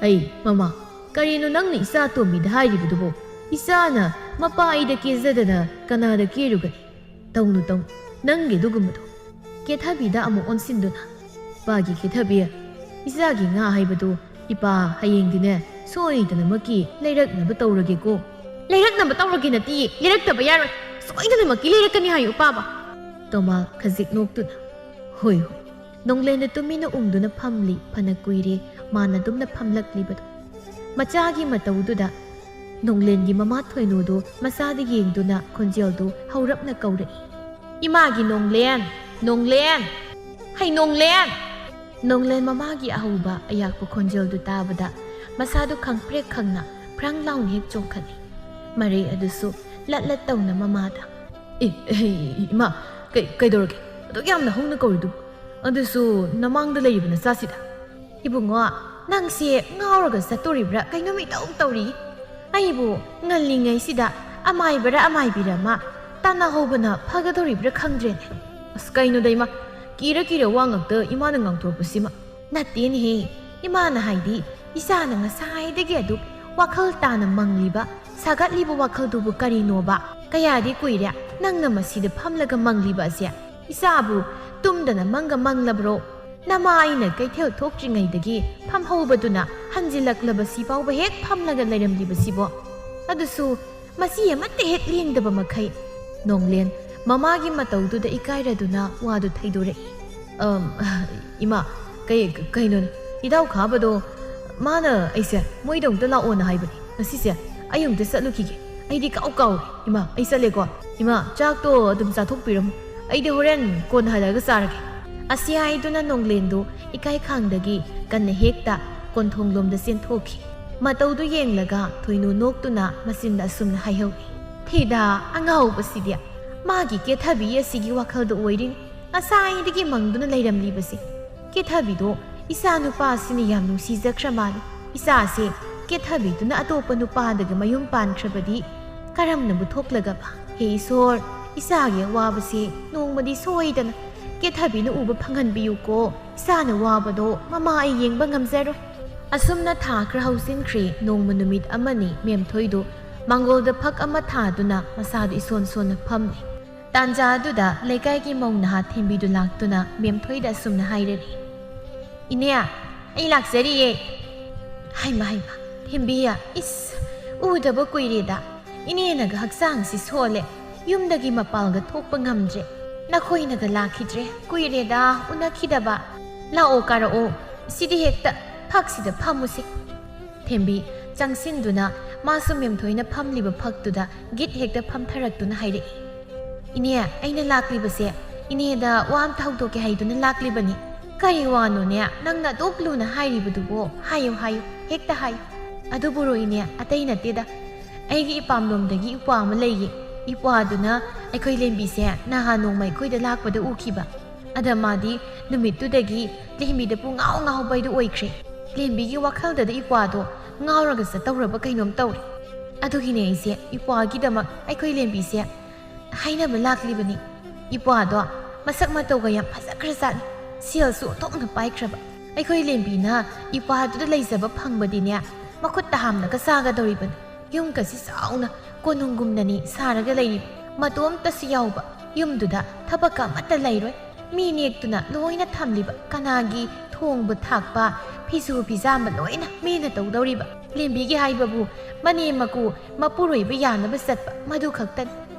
"ꯑꯩ, ꯃꯃꯥ, ꯀꯔꯤꯅꯣ ꯅꯪꯅ ꯏꯆꯥ ꯇꯣꯝꯕꯤꯗ ꯍꯥꯏꯔꯤꯕꯗꯨꯕꯨ? ꯏꯆꯥꯅ ꯃꯄꯥ ꯑꯩꯗ ꯀꯦꯖꯗꯅ ꯀꯅꯥꯗ ꯀꯦꯔꯨꯒꯅꯤ? "ꯇꯧꯅꯨ, ꯇꯧꯅꯨ, ꯅꯪꯒꯤ ꯑꯗꯨꯒꯨꯝꯕꯗꯣ꯫ ꯀꯦꯊꯕꯤꯗ ꯑꯃꯨꯛ ꯑꯣꯟꯁꯤꯟꯗꯨꯅ, ꯏꯄꯥꯒꯤ ꯀꯦꯊꯕꯤ, ꯏꯆꯥꯒꯤ ꯉꯥ ꯍꯥꯏꯕꯗꯨ ꯏꯄꯥ ꯍꯌꯦꯡꯗꯤꯅꯦ ꯁꯣꯏꯗꯅꯃꯛꯀꯤ ꯂꯩꯔꯛꯅꯕ ꯇꯧꯔꯒꯦꯀꯣ꯫" "ꯂꯩꯔꯛꯅꯕ ꯇꯧꯔꯒꯦ ꯅꯠꯇꯤꯌꯦ, ꯂꯩꯔꯛꯇꯕ ꯌꯥꯔꯣꯏ꯫ ꯁꯣꯏꯗꯅꯃꯛꯀꯤ ꯂꯩꯔꯛꯀꯅꯤ ꯍꯥꯏꯌꯨ, ꯏꯄꯥꯕ꯫" ꯇꯣꯃꯥ ꯈꯖꯤꯛ ꯅꯣꯛꯇꯨꯅ, "ꯍꯣꯏ, ꯍꯣꯏ꯫" ꯅꯣꯡꯂꯦꯟꯗ ꯇꯨꯃꯤꯟꯅ ꯎꯪꯗꯨꯅ ꯐꯝꯂꯤ꯫ ꯐꯅ ꯀꯨꯏꯔꯦ ꯃꯥꯅ ꯑꯗꯨꯝꯅ ꯐꯝꯂꯛꯂꯤꯕꯗꯨ꯫ ꯃꯆꯥꯒꯤ ꯃꯇꯧꯗꯨꯗ ꯅꯣꯡꯂꯦꯟꯒꯤ ꯃꯃꯥ ꯊꯣꯏꯅꯨꯗꯨ ꯃꯆꯥꯗ ꯌꯦꯡꯗꯨꯅ ꯈꯣꯟꯖꯦꯜꯗꯨ ꯍꯧꯔꯞꯅ ꯀꯧꯔꯛꯏ, "ꯏꯃꯥꯒꯤ ꯅꯣꯡꯂꯦꯟ! ꯅꯣꯡꯂꯦꯟ! ꯍꯩ ꯅꯣꯡꯂꯦꯟ!" ꯅꯣꯡꯂꯦꯟ ꯃꯃꯥꯒꯤ ꯑꯍꯧꯕ ꯑꯌꯥꯛꯄ ꯈꯣꯟꯖꯦꯜꯗꯨ ꯇꯥꯕꯗ ꯃꯁꯥꯗꯨ ꯈꯪꯄ꯭ꯔꯦꯛ ꯈꯪꯅ ꯐ꯭ꯔꯥꯡ ꯂꯥꯎꯅ ꯍꯦꯛ ꯆꯣꯡꯈꯠꯂꯤ꯫ ꯃꯔꯩ ꯑꯗꯨꯁꯨ ꯂꯠ ꯂꯠ ꯇꯧꯅ ꯃꯃꯥꯗ, "ꯑꯦ, ꯑꯦ, ꯏꯃꯥ, ꯀꯩ-, ꯀꯩꯗꯧꯔꯒꯦ? ꯑꯗꯨꯛ ꯌꯥꯝꯅ ꯍꯧꯅ ꯀꯧꯔꯤꯗꯨꯕꯨ? ꯑꯗꯨꯁꯨ ꯅꯃꯥꯡꯗ ꯂꯩꯔꯤꯕ ꯅꯆꯥꯁꯤꯗ?" "ꯏꯕꯨꯡꯉꯣ, ꯅꯪꯁꯦ ꯉꯥꯎꯔꯒ ꯆꯠꯇꯣꯔꯤꯕ꯭ꯔꯥ ꯀꯩꯅꯣꯝ ꯏꯇꯧ ꯇꯧꯔꯤ꯫ ꯑꯩꯕꯨ ꯉꯜꯂꯤꯉꯩꯁꯤꯗ ꯑꯃꯥꯏꯕꯔ ꯑꯃꯥꯏꯕꯤꯔ ꯑꯃ ꯇꯥꯟꯅꯍꯧꯕꯅ ꯐꯒꯗꯧꯔꯤꯕ꯭ꯔꯥ ꯈꯪꯗ꯭ꯔꯦꯅꯦ꯫" "ꯑꯁ, ꯀꯩꯅꯣꯗ ꯏꯃꯥ, ꯀꯤꯔ ꯀꯤꯔ ꯋꯥ ꯉꯥꯛꯇ ꯏꯃꯥꯅ ꯉꯥꯡꯊꯣꯔꯛꯄꯁꯤꯃ?" "ꯅꯠꯇꯦꯅꯦꯍꯦ, ꯏꯃꯥꯅ ꯍꯥꯏꯗꯤ ꯏꯆꯥꯅ ꯉꯁꯥꯏꯗꯒꯤ ꯑꯗꯨꯛ ꯋꯥꯈꯜ ꯇꯥꯅ ꯃꯪꯂꯤꯕ, ꯁꯥꯒꯠꯂꯤꯕ ꯋꯥꯈꯜꯗꯨꯕꯨ ꯀꯔꯤꯅꯣꯕ? ꯀꯌꯥꯗꯤ ꯀꯨꯏꯔꯦ ꯅꯪꯅ ꯃꯁꯤꯗ ꯐꯝꯂꯒ ꯃꯪꯂꯤꯕ ꯑꯁꯦ? ꯏꯆꯥꯕꯨ ꯇꯨꯝꯗꯅ ꯃꯪꯒ ꯃꯪꯂꯕ꯭ꯔꯣ? ꯅꯃꯥ ꯑꯩꯅ ꯀꯩꯊꯦꯜ ꯊꯣꯛꯇ꯭ꯔꯤꯉꯩꯗꯒꯤ ꯐꯝꯍꯧꯕꯗꯨꯅ ꯍꯟꯖꯤꯜꯂꯛꯂꯕꯁꯤ ꯐꯥꯎꯕ ꯍꯦꯛ ꯐꯝꯂꯒ ꯂꯩꯔꯝꯂꯤꯕꯁꯤꯕꯣ? ꯑꯗꯨꯁꯨ ꯃꯆꯤ ꯑꯃꯠꯇ ꯍꯦꯛ ꯂꯦꯡꯗꯕ ꯃꯈꯩ꯫" ꯅꯣꯡꯂꯦꯟ ꯃꯃꯥꯒꯤ ꯃꯇꯧꯗꯨꯗ ꯏꯀꯥꯏꯔꯗꯨꯅ ꯋꯥꯗꯨ ꯊꯩꯗꯣꯔꯛꯏ꯫ "ꯑꯝ, ꯏꯃꯥ, ꯀꯩ, ꯀꯩꯅꯣꯅꯦ? ꯏꯇꯥꯎ ꯈꯥꯕꯗꯣ ꯃꯥꯅ ꯑꯩꯁꯦ ꯃꯣꯏꯗ ꯑꯃꯨꯛꯇ ꯂꯥꯛꯑꯣꯅ ꯍꯥꯏꯕꯅꯦ꯫ ꯉꯁꯤꯁꯦ ꯑꯩ ꯑꯃꯨꯛꯇ ꯆꯠꯂꯨꯈꯤꯒꯦ꯫ ꯑꯩꯗꯤ ꯀꯥꯎ ꯀꯥꯎꯔꯦ꯫ ꯏꯃꯥ, ꯑꯩ ꯆꯠꯂꯦꯀꯣ꯫ ꯏꯃꯥ, ꯆꯥꯛꯇꯣ ꯑꯗꯨꯝ ꯆꯥꯊꯣꯛꯄꯤꯔꯝꯃꯨ꯫ ꯑꯩꯗꯤ ꯍꯣꯔꯦꯟ ꯀꯣꯟꯅ ꯍꯜꯂꯛꯑꯒ ꯆꯥꯔꯒꯦ꯫" ꯑꯁꯤ ꯍꯥꯏꯗꯨꯅ ꯅꯣꯡꯂꯦꯟꯗꯨ ꯏꯀꯥꯏ ꯈꯥꯡꯗꯒꯤ ꯀꯟꯅ ꯍꯦꯛꯇ ꯀꯣꯟꯊꯣꯡꯂꯣꯝꯗ ꯆꯦꯟꯊꯣꯛꯈꯤ꯫ ꯃꯇꯧꯗꯨ ꯌꯦꯡꯂꯒ ꯊꯣꯏꯅꯨ ꯅꯣꯛꯇꯨꯅ ꯃꯆꯤꯟꯗ ꯑꯁꯨꯝꯅ ꯍꯥꯏꯍꯧꯏ, "ꯊꯤꯗ ꯑꯉꯥꯎꯕꯁꯤꯗꯤ, ꯃꯥꯒꯤ ꯀꯦꯊꯕꯤ ꯑꯁꯤꯒꯤ ꯋꯥꯈꯜꯗ ꯑꯣꯏꯔꯤꯅꯤ ꯉꯁꯥꯏꯗꯒꯤ ꯃꯪꯗꯨꯅ ꯂꯩꯔꯝꯂꯤꯕꯁꯤ꯫ ꯀꯦꯊꯕꯤꯗꯣ ꯏꯆꯥ ꯅꯨꯄꯥꯁꯤꯅ ꯌꯥꯝ ꯅꯨꯡꯁꯤꯖꯈ꯭ꯔ ꯃꯥꯜꯂꯤ꯫ ꯏꯆꯥꯁꯦ ꯀꯦꯊꯕꯤꯗꯨꯅ ꯑꯇꯣꯞꯄ ꯅꯨꯄꯥꯗꯒ ꯃꯌꯨꯝ ꯄꯥꯟꯈ꯭ꯔꯕꯗꯤ ꯀꯔꯝꯅꯕꯨ ꯊꯣꯛꯂꯒꯕ? ꯍꯦ ꯏꯁꯣꯔ, ꯏꯆꯥꯒꯤ ꯑꯋꯥꯕꯁꯦ ꯅꯣꯡꯃꯗꯤ ꯁꯣꯏꯗꯅ ꯀꯦꯊꯕꯤꯅ ꯎꯕ ꯐꯪꯍꯟꯕꯤꯌꯨꯀꯣ꯫ ꯏꯆꯥꯅ ꯋꯥꯕꯗꯣ ꯃꯃꯥ ꯑꯩ ꯌꯦꯡꯕ ꯉꯝꯖꯔꯣꯏ꯫" ꯑꯁꯨꯝꯅ ꯊꯥ ꯈꯔ ꯍꯧꯖꯤꯟꯈ꯭ꯔꯦ꯫ ꯅꯣꯡꯃ ꯅꯨꯃꯤꯠ ꯑꯃꯅꯤ ꯃꯦꯝꯊꯣꯏꯗꯨ ꯃꯥꯡꯒꯣꯜꯗ ꯐꯛ ꯑꯃ ꯊꯥꯗꯨꯅ ꯃꯁꯥꯗꯨ ꯏꯁꯣꯟ ꯁꯣꯟꯅ ꯐꯝꯂꯤ꯫ ꯇꯥꯟꯖꯥ ꯑꯗꯨꯗ ꯂꯩꯀꯥꯏꯒꯤ ꯃꯧ ꯅꯍꯥ ꯊꯦꯝꯕꯤꯗꯨ ꯂꯥꯛꯇꯨꯅ ꯃꯦꯝꯊꯣꯏꯗ ꯑꯁꯨꯝꯅ ꯍꯥꯏꯔꯛꯏ, "ꯏꯅꯦ, ꯑꯩ ꯂꯥꯛꯆꯔꯤꯌꯦ꯫" "ꯍꯩꯃ, ꯍꯩꯃ, ꯊꯦꯝꯕꯤ, ꯏꯁ, ꯎꯗꯕ ꯀꯨꯏꯔꯦꯗ꯫ ꯏꯅꯦꯅꯒ ꯍꯛꯆꯥꯡꯁꯤ ꯁꯣꯜꯂꯦ, ꯌꯨꯝꯗꯒꯤ ꯃꯄꯥꯜꯒ ꯊꯣꯛꯄ ꯉꯝꯗ꯭ꯔꯦ꯫ ꯅꯈꯣꯏꯅꯒ ꯂꯥꯛꯈꯤꯗ꯭ꯔꯦ, ꯀꯨꯏꯔꯦꯗ ꯎꯅꯈꯤꯗꯕ꯫ ꯂꯥꯛꯑꯣ, ꯀꯥꯔꯛꯑꯣ, ꯁꯤꯗꯤ ꯍꯦꯛꯇ ꯐꯛꯁꯤꯗ ꯐꯝꯃꯨꯁꯤ꯫" ꯊꯦꯝꯕꯤ ꯆꯪꯁꯤꯟꯗꯨꯅ ꯃꯥꯁꯨ ꯃꯦꯝꯊꯣꯏꯅ ꯐꯝꯂꯤꯕ ꯐꯛꯇꯨꯗ ꯒꯤꯠ ꯍꯦꯛꯇ ꯐꯝꯊꯔꯛꯇꯨꯅ ꯍꯥꯏꯔꯛꯏ, "ꯏꯅꯦ, ꯑꯩꯅ ꯂꯥꯛꯂꯤꯕꯁꯦ ꯏꯅꯦꯗ ꯋꯥ ꯑꯝꯇ ꯍꯧꯗꯣꯛꯀꯦ ꯍꯥꯏꯗꯨꯅ ꯂꯥꯛꯂꯤꯕꯅꯤ꯫" "ꯀꯔꯤ ꯋꯥꯅꯣꯅꯦ ꯅꯪꯅ ꯑꯗꯨꯛ ꯂꯨꯅ ꯍꯥꯏꯔꯤꯕꯗꯨꯕꯣ? ꯍꯥꯏꯌꯨ, ꯍꯥꯏꯌꯨ, ꯍꯦꯛꯇ ꯍꯥꯏꯌꯨ꯫" "ꯑꯗꯨꯕꯨꯔꯣ ꯏꯅꯦ, ꯑꯇꯩ ꯅꯠꯇꯦꯗ, ꯑꯩꯒꯤ ꯏꯄꯥꯝꯂꯣꯝꯗꯒꯤ ꯏꯄ꯭ꯋꯥ ꯑꯃ ꯂꯩꯌꯦ꯫ ꯏꯄ꯭ꯋꯥꯗꯨꯅ ꯑꯩꯈꯣꯏ ꯂꯦꯝꯕꯤꯁꯦ ꯅꯍꯥꯟ ꯅꯣꯡꯃ ꯑꯩꯈꯣꯏꯗ ꯂꯥꯛꯄꯗ ꯎꯈꯤꯕ꯫ ꯑꯗ ꯃꯥꯗꯤ ꯅꯨꯃꯤꯠꯇꯨꯗꯒꯤ ꯂꯦꯝꯕꯤꯗ ꯄꯨꯡꯉꯥꯎ ꯉꯥꯎꯕ ꯍꯥꯏꯗꯨ ꯑꯣꯏꯈ꯭ꯔꯦ꯫ ꯂꯦꯝꯕꯤꯒꯤ ꯋꯥꯈꯜꯗꯗ ꯏꯄ꯭ꯋꯥꯗꯣ ꯉꯥꯎꯔꯒ ꯆꯠꯇꯧꯔꯕ ꯀꯩꯅꯣꯝ ꯇꯧꯔꯦ꯫ ꯑꯗꯨꯒꯤꯅꯦ ꯑꯩꯁꯦ ꯏꯄ꯭ꯋꯥꯒꯤꯗꯃꯛ ꯑꯩꯈꯣꯏ ꯂꯦꯝꯕꯤꯁꯦ ꯍꯥꯏꯅꯕ ꯂꯥꯛꯂꯤꯕꯅꯤ꯫" ꯏꯄ꯭ꯋꯥꯗꯣ ꯃꯁꯛ ꯃꯇꯧꯒ ꯌꯥꯝ ꯐꯖꯈ꯭ꯔꯖꯥꯠꯅꯤ꯫ ꯁꯦꯜꯁꯨ ꯑꯣꯟꯊꯣꯛꯅ ꯄꯥꯏꯈ꯭ꯔꯕ꯫ ꯑꯩꯈꯣꯏ ꯂꯦꯝꯕꯤꯅ ꯏꯄ꯭ꯋꯥꯗꯨꯗ ꯂꯩꯖꯕ ꯐꯪꯕꯗꯤꯅꯦ, ꯃꯈꯨꯠꯇ ꯍꯥꯝꯂꯒ ꯆꯥꯒꯗꯧꯔꯤꯕꯅꯤ꯫ ꯌꯨꯝꯒꯁꯤ ꯆꯥꯎꯅ ꯀꯣꯅꯨꯡꯒꯨꯝꯅꯅꯤ ꯁꯥꯔꯒ ꯂꯩꯔꯤꯕ꯫ ꯃꯇꯣꯝꯇꯁꯨ ꯌꯥꯎꯕ꯫ ꯌꯨꯝꯗꯨꯗ ꯊꯕꯛꯀ ꯑꯃꯠꯇ ꯂꯩꯔꯣꯏ꯫ ꯃꯤ ꯅꯦꯛꯇꯨꯅ ꯂꯣꯏꯅ ꯊꯝꯂꯤꯕ꯫ ꯀꯅꯥꯒꯤ ꯊꯣꯡꯕ ꯊꯥꯛꯄ, ꯐꯤꯁꯨ ꯐꯤꯖꯥꯝꯕ ꯂꯣꯏꯅ ꯃꯤꯅ ꯇꯧꯗꯧꯔꯤꯕ꯫ ꯂꯦꯝꯕꯤꯒꯤ ꯍꯥꯏꯕꯕꯨ ꯃꯅꯦꯝ ꯃꯀꯨ ꯃꯄꯨꯔꯣꯏꯕ ꯌꯥꯅꯕ ꯆꯠꯄ, ꯃꯗꯨ ꯈꯛꯇꯅꯤ꯫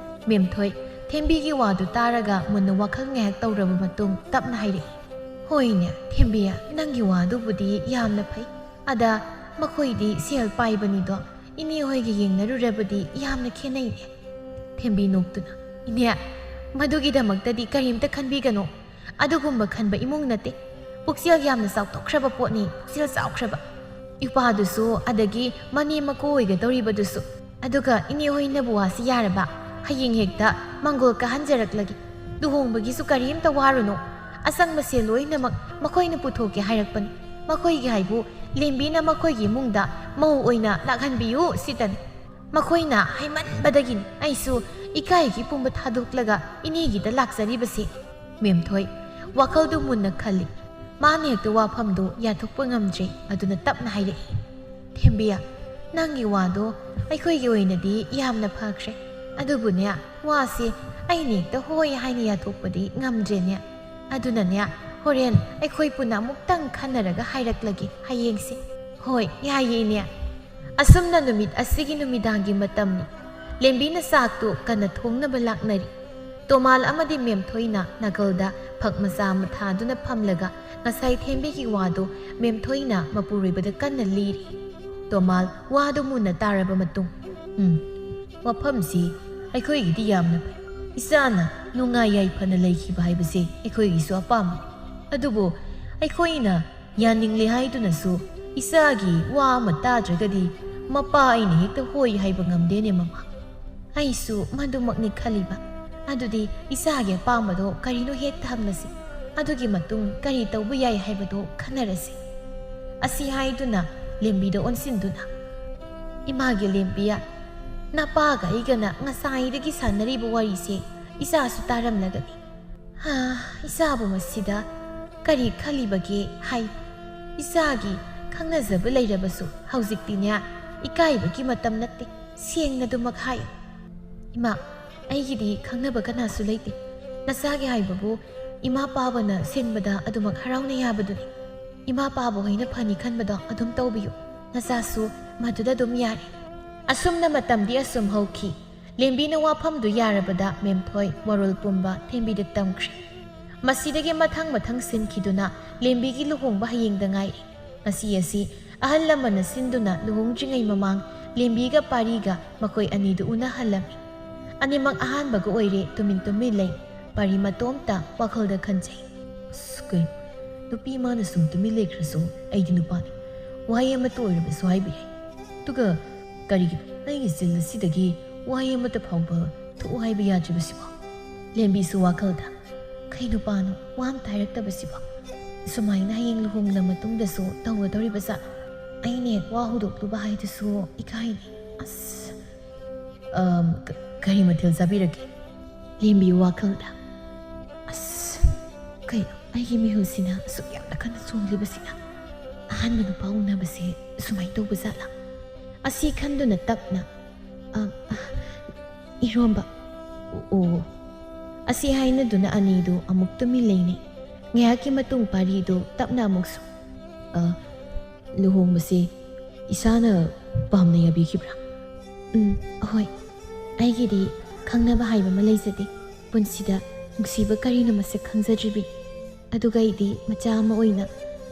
ꯃꯦꯝꯊꯣꯏ, ꯊꯦꯝꯕꯤꯒꯤ ꯋꯥꯗꯨ ꯇꯥꯔꯒ ꯃꯨꯟꯅ ꯋꯥꯈꯜ ꯉꯥꯏꯍꯥꯛ ꯇꯧꯔꯕ ꯃꯇꯨꯡ ꯇꯞꯅ ꯍꯥꯏꯔꯛꯏ, "ꯍꯣꯏꯅꯦ, ꯊꯦꯝꯕꯤ, ꯅꯪꯒꯤ ꯋꯥꯗꯨꯕꯨꯗꯤ ꯌꯥꯝꯅ ꯐꯩ꯫ ꯑꯗ ꯃꯈꯣꯏꯗꯤ ꯁꯦꯜ ꯄꯥꯏꯕꯅꯤꯗꯣ, ꯏꯅꯦ ꯍꯣꯏꯒ ꯌꯦꯡꯅꯔꯨꯔꯕꯗꯤ ꯌꯥꯝꯅ ꯈꯦꯠꯅꯩꯅꯦ꯫" ꯊꯦꯝꯕꯤ ꯅꯣꯛꯇꯨꯅ, "ꯏꯅꯦ, ꯃꯗꯨꯒꯤꯗꯃꯛꯇꯗꯤ ꯀꯔꯤꯝꯇ ꯈꯟꯕꯤꯒꯅꯨ꯫ ꯑꯗꯨꯒꯨꯝꯕ ꯈꯟꯕ ꯏꯃꯨꯡ ꯅꯠꯇꯦ꯫ ꯄꯨꯛꯆꯦꯜ ꯌꯥꯝꯅ ꯆꯥꯎꯊꯣꯛꯈ꯭ꯔꯕ ꯄꯣꯠꯅꯤ, ꯄꯨꯛꯆꯦꯜ ꯆꯥꯎꯈ꯭ꯔꯕ꯫ ꯏꯄꯥꯗꯨꯁꯨ, ꯑꯗꯒꯤ ꯃꯅꯦꯝ ꯃꯀꯨ ꯑꯣꯏꯒꯗꯧꯔꯤꯕꯗꯨꯁꯨ꯫ ꯑꯗꯨꯒ ꯏꯅꯦ ꯍꯣꯏꯅꯕꯨ ꯋꯥꯁꯤ ꯌꯥꯔꯕ? ꯍꯌꯦꯡ ꯍꯦꯛꯇ ꯃꯪꯒꯣꯜ ꯀꯥꯍꯟꯖꯔꯛꯂꯒꯦ꯫ ꯂꯨꯍꯣꯡꯕꯒꯤꯁꯨ ꯀꯔꯤꯝꯇ ꯋꯥꯔꯨꯅꯨ꯫ ꯑꯆꯪꯕ ꯁꯦꯜ ꯂꯣꯏꯅꯃꯛ ꯃꯈꯣꯏꯅ ꯄꯨꯊꯣꯛꯀꯦ ꯍꯥꯏꯔꯛꯄꯅꯤ꯫ ꯃꯈꯣꯏꯒꯤ ꯍꯥꯏꯕꯨ ꯂꯦꯝꯕꯤꯅ ꯃꯈꯣꯏꯒꯤ ꯏꯃꯨꯡꯗ ꯃꯧ ꯑꯣꯏꯅ ꯂꯥꯛꯍꯟꯕꯤꯌꯨ ꯁꯤꯇꯅꯤ꯫ ꯃꯈꯣꯏꯅ ꯍꯥꯏꯃꯟꯕꯗꯒꯤꯅꯤ ꯑꯩꯁꯨ ꯏꯀꯥꯏꯒꯤ ꯄꯨꯝꯕ ꯊꯥꯗꯣꯛꯂꯒ ꯏꯅꯦꯒꯤꯗ ꯂꯥꯛꯆꯔꯤꯕꯁꯤ꯫" ꯃꯦꯝꯊꯣꯏ ꯋꯥꯈꯜꯗꯨ ꯃꯨꯟꯅ ꯈꯜꯂꯤ꯫ ꯃꯥꯅ ꯍꯦꯛꯇ ꯋꯥꯐꯝꯗꯨ ꯌꯥꯊꯣꯛꯄ ꯉꯝꯗ꯭ꯔꯦ꯫ ꯑꯗꯨꯅ ꯇꯞꯅ ꯍꯥꯏꯔꯛꯏ, "ꯊꯦꯝꯕꯤꯌꯥ, ꯅꯪꯒꯤ ꯋꯥꯗꯣ ꯑꯩꯈꯣꯏꯒꯤ ꯑꯣꯏꯅꯗꯤ ꯌꯥꯝꯅ ꯐꯈ꯭ꯔꯦ꯫ ꯑꯗꯨꯕꯨꯅꯦ, ꯋꯥꯁꯦ ꯑꯩꯅ ꯍꯦꯛꯇ ꯍꯣꯏ ꯍꯥꯏꯅ ꯌꯥꯊꯣꯛꯄꯗꯤ ꯉꯝꯗ꯭ꯔꯦꯅꯦ꯫ ꯑꯗꯨꯅꯅꯦ, ꯍꯣꯔꯦꯟ ꯑꯩꯈꯣꯏ ꯄꯨꯟꯅ ꯑꯃꯨꯛꯇꯪ ꯈꯟꯅꯔꯒ ꯍꯥꯏꯔꯛꯂꯒꯦ ꯍꯌꯦꯡꯁꯦ꯫ ꯍꯣꯏ, ꯌꯥꯏꯌꯦ, ꯏꯅꯦ꯫ ꯑꯁꯨꯝꯅ ꯅꯨꯃꯤꯠ ꯑꯁꯤꯒꯤ ꯅꯨꯃꯤꯗꯥꯡꯒꯤ ꯃꯇꯝꯅꯤ꯫ ꯂꯦꯝꯕꯤꯅ ꯆꯥꯛꯇꯨ ꯀꯟꯅ ꯊꯣꯡꯅꯕ ꯂꯥꯛꯅꯔꯤ꯫ ꯇꯣꯃꯥꯜ ꯑꯃꯗꯤ ꯃꯦꯝꯊꯣꯏꯅ ꯅꯥꯀꯜꯗ ꯐꯛ ꯃꯆꯥ ꯑꯃ ꯊꯥꯗꯨꯅ ꯐꯝꯂꯒ ꯉꯁꯥꯏ ꯊꯦꯝꯕꯤꯒꯤ ꯋꯥꯗꯨ ꯃꯦꯝꯊꯣꯏꯅ ꯃꯄꯨꯔꯣꯏꯕꯗ ꯀꯟꯅ ꯂꯤꯔꯤ꯫ ꯇꯣꯃꯥꯜ ꯋꯥꯗꯨ ꯃꯨꯟꯅ ꯇꯥꯔꯕ ꯃꯇꯨꯡ, "ꯎꯝ, ꯋꯥꯐꯝꯁꯤ ꯑꯩꯈꯣꯏꯒꯤꯗꯤ ꯌꯥꯝꯅ ꯐꯩ꯫ ꯏꯆꯥꯅ ꯅꯨꯡꯉꯥꯏ ꯌꯥꯏꯐꯅ ꯂꯩꯈꯤꯕ ꯍꯥꯏꯕꯁꯦ ꯑꯩꯈꯣꯏꯒꯤꯁꯨ ꯑꯄꯥꯝꯕꯅꯤ꯫ ꯑꯗꯨꯕꯨ ꯑꯩꯈꯣꯏꯅ ꯌꯥꯅꯤꯡꯂꯦ ꯍꯥꯏꯗꯨꯅꯁꯨ ꯏꯆꯥꯒꯤ ꯋꯥ ꯑꯃ ꯇꯥꯗ꯭ꯔꯒꯗꯤ ꯃꯄꯥ ꯑꯩꯅ ꯍꯦꯛꯇ ꯍꯣꯏ ꯍꯥꯏꯕ ꯉꯝꯗꯦꯅꯦ, ꯃꯃꯥ꯫ ꯑꯩꯁꯨ ꯃꯗꯨꯃꯛꯅꯤ ꯈꯜꯂꯤꯕ꯫ ꯑꯗꯨꯗꯤ ꯏꯆꯥꯒꯤ ꯑꯄꯥꯝꯕꯗꯣ ꯀꯔꯤꯅꯣ ꯍꯦꯛꯇ ꯍꯪꯂꯁꯤ꯫ ꯑꯗꯨꯒꯤ ꯃꯇꯨꯡ ꯀꯔꯤ ꯇꯧꯕ ꯌꯥꯏ ꯍꯥꯏꯕꯗꯣ ꯈꯟꯅꯔꯁꯤ꯫" ꯑꯁꯤ ꯍꯥꯏꯗꯨꯅ ꯂꯦꯝꯕꯤꯗ ꯑꯣꯟꯁꯤꯟꯗꯨꯅ, "ꯏꯃꯥꯒꯤ ꯂꯦꯝꯕꯤꯌꯥ, ꯅꯄꯥꯒ ꯑꯩꯒꯅ ꯉꯁꯥꯏꯗꯒꯤ ꯁꯥꯟꯅꯔꯤꯕ ꯋꯥꯔꯤꯁꯦ ꯏꯆꯥꯁꯨ ꯇꯥꯔꯝꯂꯒꯅꯤ꯫ ꯍꯥ, ꯏꯆꯥꯕꯨ ꯃꯁꯤꯗ ꯀꯔꯤ ꯈꯜꯂꯤꯕꯒꯦ ꯍꯥꯏ꯫ ꯏꯆꯥꯒꯤ ꯈꯪꯅꯖꯕ ꯂꯩꯔꯕꯁꯨ ꯍꯧꯖꯤꯛꯇꯤꯅꯦ, ꯏꯀꯥꯏꯕꯒꯤ ꯃꯇꯝ ꯅꯠꯇꯦ꯫ ꯁꯦꯡꯅ ꯑꯗꯨꯃꯛ ꯍꯥꯏ꯫ ꯏꯃꯥ, ꯑꯩꯒꯤꯗꯤ ꯈꯪꯅꯕ ꯀꯅꯥꯁꯨ ꯂꯩꯇꯦ꯫ ꯅꯆꯥꯒꯤ ꯍꯥꯏꯕꯕꯨ ꯏꯃꯥ ꯄꯥꯕꯅ ꯁꯤꯟꯕꯗ ꯑꯗꯨꯃꯛ ꯍꯔꯥꯎꯅ ꯌꯥꯕꯗꯨꯅꯤ꯫ ꯏꯃꯥ ꯄꯥꯕ ꯍꯣꯏꯅ ꯐꯅꯤ ꯈꯟꯕꯗꯣ ꯑꯗꯨꯝ ꯇꯧꯕꯤꯌꯨ꯫ ꯅꯆꯥꯁꯨ ꯃꯗꯨꯗ ꯑꯗꯨꯝ ꯌꯥꯔꯦ꯫" ꯑꯁꯨꯝꯅ ꯃꯇꯝꯗꯤ ꯑꯁꯨꯝ ꯍꯧꯈꯤ꯫ ꯂꯦꯝꯕꯤꯅ ꯋꯥꯐꯝꯗꯨ ꯌꯥꯔꯕꯗ ꯃꯦꯝꯊꯣꯏ ꯋꯥꯔꯣꯜ ꯄꯨꯝꯕ ꯊꯦꯝꯕꯤꯗ ꯇꯝꯈ꯭ꯔꯦ꯫ ꯃꯁꯤꯗꯒꯤ ꯃꯊꯪ ꯃꯊꯪ ꯁꯤꯟꯈꯤꯗꯨꯅ ꯂꯦꯝꯕꯤꯒꯤ ꯂꯨꯍꯣꯡꯕ ꯍꯌꯦꯡꯗ ꯉꯥꯏꯔꯦ꯫ ꯉꯁꯤ ꯑꯁꯤ ꯑꯍꯜ ꯂꯃꯟꯅ ꯁꯤꯟꯗꯨꯅ ꯂꯨꯍꯣꯡꯗ꯭ꯔꯤꯉꯩ ꯃꯃꯥꯡ ꯂꯦꯝꯕꯤꯒ ꯄꯥꯔꯤꯒ ꯃꯈꯣꯏ ꯑꯅꯤꯗꯨ ꯎꯅꯍꯜꯂꯝꯃꯤ꯫ ꯑꯅꯤꯃꯛ ꯑꯍꯥꯟꯕꯒ ꯑꯣꯏꯔꯦ ꯇꯨꯃꯤꯟ ꯇꯨꯃꯤꯟ ꯂꯩ꯫ ꯄꯥꯔꯤ ꯃꯇꯣꯝꯇ ꯋꯥꯈꯜꯗ ꯈꯟꯖꯩ꯫ "ꯑꯁ, ꯀꯩꯅꯣ? ꯅꯨꯄꯤ ꯃꯥꯅ ꯁꯨꯝ ꯇꯨꯃꯤꯟ ꯂꯩꯈ꯭ꯔꯁꯨ ꯑꯩꯗꯤ ꯅꯨꯄꯥꯅꯤ꯫ ꯋꯥꯍꯩ ꯑꯃꯠꯇ ꯑꯣꯏꯔꯕꯁꯨ ꯍꯥꯏꯕ ꯌꯥꯏ꯫ ꯑꯗꯨꯒ ꯀꯔꯤꯒꯤꯅꯣ ꯑꯩꯒꯤ ꯆꯤꯜ ꯑꯁꯤꯗꯒꯤ ꯋꯥꯍꯩ ꯑꯃꯠꯇ ꯐꯥꯎꯕ ꯊꯣꯛꯎ ꯍꯥꯏꯕ ꯌꯥꯗ꯭ꯔꯤꯕꯁꯤꯕꯣ?" ꯂꯦꯝꯕꯤꯁꯨ ꯋꯥꯈꯜꯗ, "ꯀꯩ ꯅꯨꯄꯥꯅꯣ ꯋꯥ ꯑꯃꯇ ꯍꯥꯏꯔꯛꯇꯕꯁꯤꯕꯣ? ꯁꯨꯃꯥꯏꯅ ꯍꯌꯦꯡ ꯂꯨꯍꯣꯡꯂ ꯃꯇꯨꯡꯗꯁꯨ ꯇꯧꯒꯗꯧꯔꯤꯕ ꯖꯥꯠꯂꯣ? ꯑꯩꯅ ꯍꯦꯛ ꯋꯥ ꯍꯧꯗꯣꯛꯂꯨꯕ ꯍꯥꯏꯗꯨꯁꯨ ꯏꯀꯥꯏꯅꯤ꯫ ꯑꯁ, ꯑꯝ, ꯀ-, ꯀꯔꯤ ꯃꯊꯦꯜ ꯆꯥꯕꯤꯔꯒꯦ?" ꯂꯦꯝꯕꯤ ꯋꯥꯈꯜꯗ, "ꯑꯁ, ꯀꯩꯅꯣ ꯑꯩꯒꯤ ꯃꯤꯍꯨꯜꯁꯤꯅ ꯑꯁꯨꯛ ꯌꯥꯝꯅ ꯀꯟꯅ ꯆꯣꯡꯂꯤꯕꯁꯤꯅ? ꯑꯍꯥꯟꯕ ꯅꯨꯄꯥ ꯎꯅꯕꯁꯦ ꯁꯨꯃꯥꯏꯅ ꯇꯧꯕ ꯖꯥꯠꯂꯥ?" ꯑꯁꯤ ꯈꯟꯗꯨꯅ ꯇꯞꯅ, "ꯑ, ꯑ, ꯏꯔꯣꯝꯕ꯫ ꯑꯣ꯫ ꯑꯁꯤ ꯍꯥꯏꯅꯗꯨꯅ ꯑꯅꯤꯗꯨ ꯑꯃꯨꯛ ꯇꯨꯃꯤꯟ ꯂꯩꯅꯩ꯫ ꯉꯥꯏꯍꯥꯛꯀꯤ ꯃꯇꯨꯡ ꯄꯥꯔꯤꯗꯨ ꯇꯞꯅ ꯑꯃꯨꯛꯁꯨ, "ꯑ, ꯂꯨꯍꯣꯡꯕꯁꯤ ꯏꯁꯥꯅ ꯄꯥꯝꯅ ꯌꯥꯕꯤꯈꯤꯕ꯭ꯔꯥ?" "ꯎꯝ, ꯍꯣꯏ꯫ ꯑꯩꯒꯤꯗꯤ ꯈꯪꯅꯕ ꯍꯥꯏꯕ ꯑꯃ ꯂꯩꯖꯗꯦ꯫ ꯄꯨꯟꯁꯤꯗ ꯅꯨꯡꯁꯤꯕ ꯀꯔꯤꯅꯣ ꯃꯁꯛ ꯈꯪꯖꯗ꯭ꯔꯤꯕꯤ꯫ ꯑꯗꯨꯒ ꯑꯩꯗꯤ ꯃꯆꯥ ꯑꯃ ꯑꯣꯏꯅ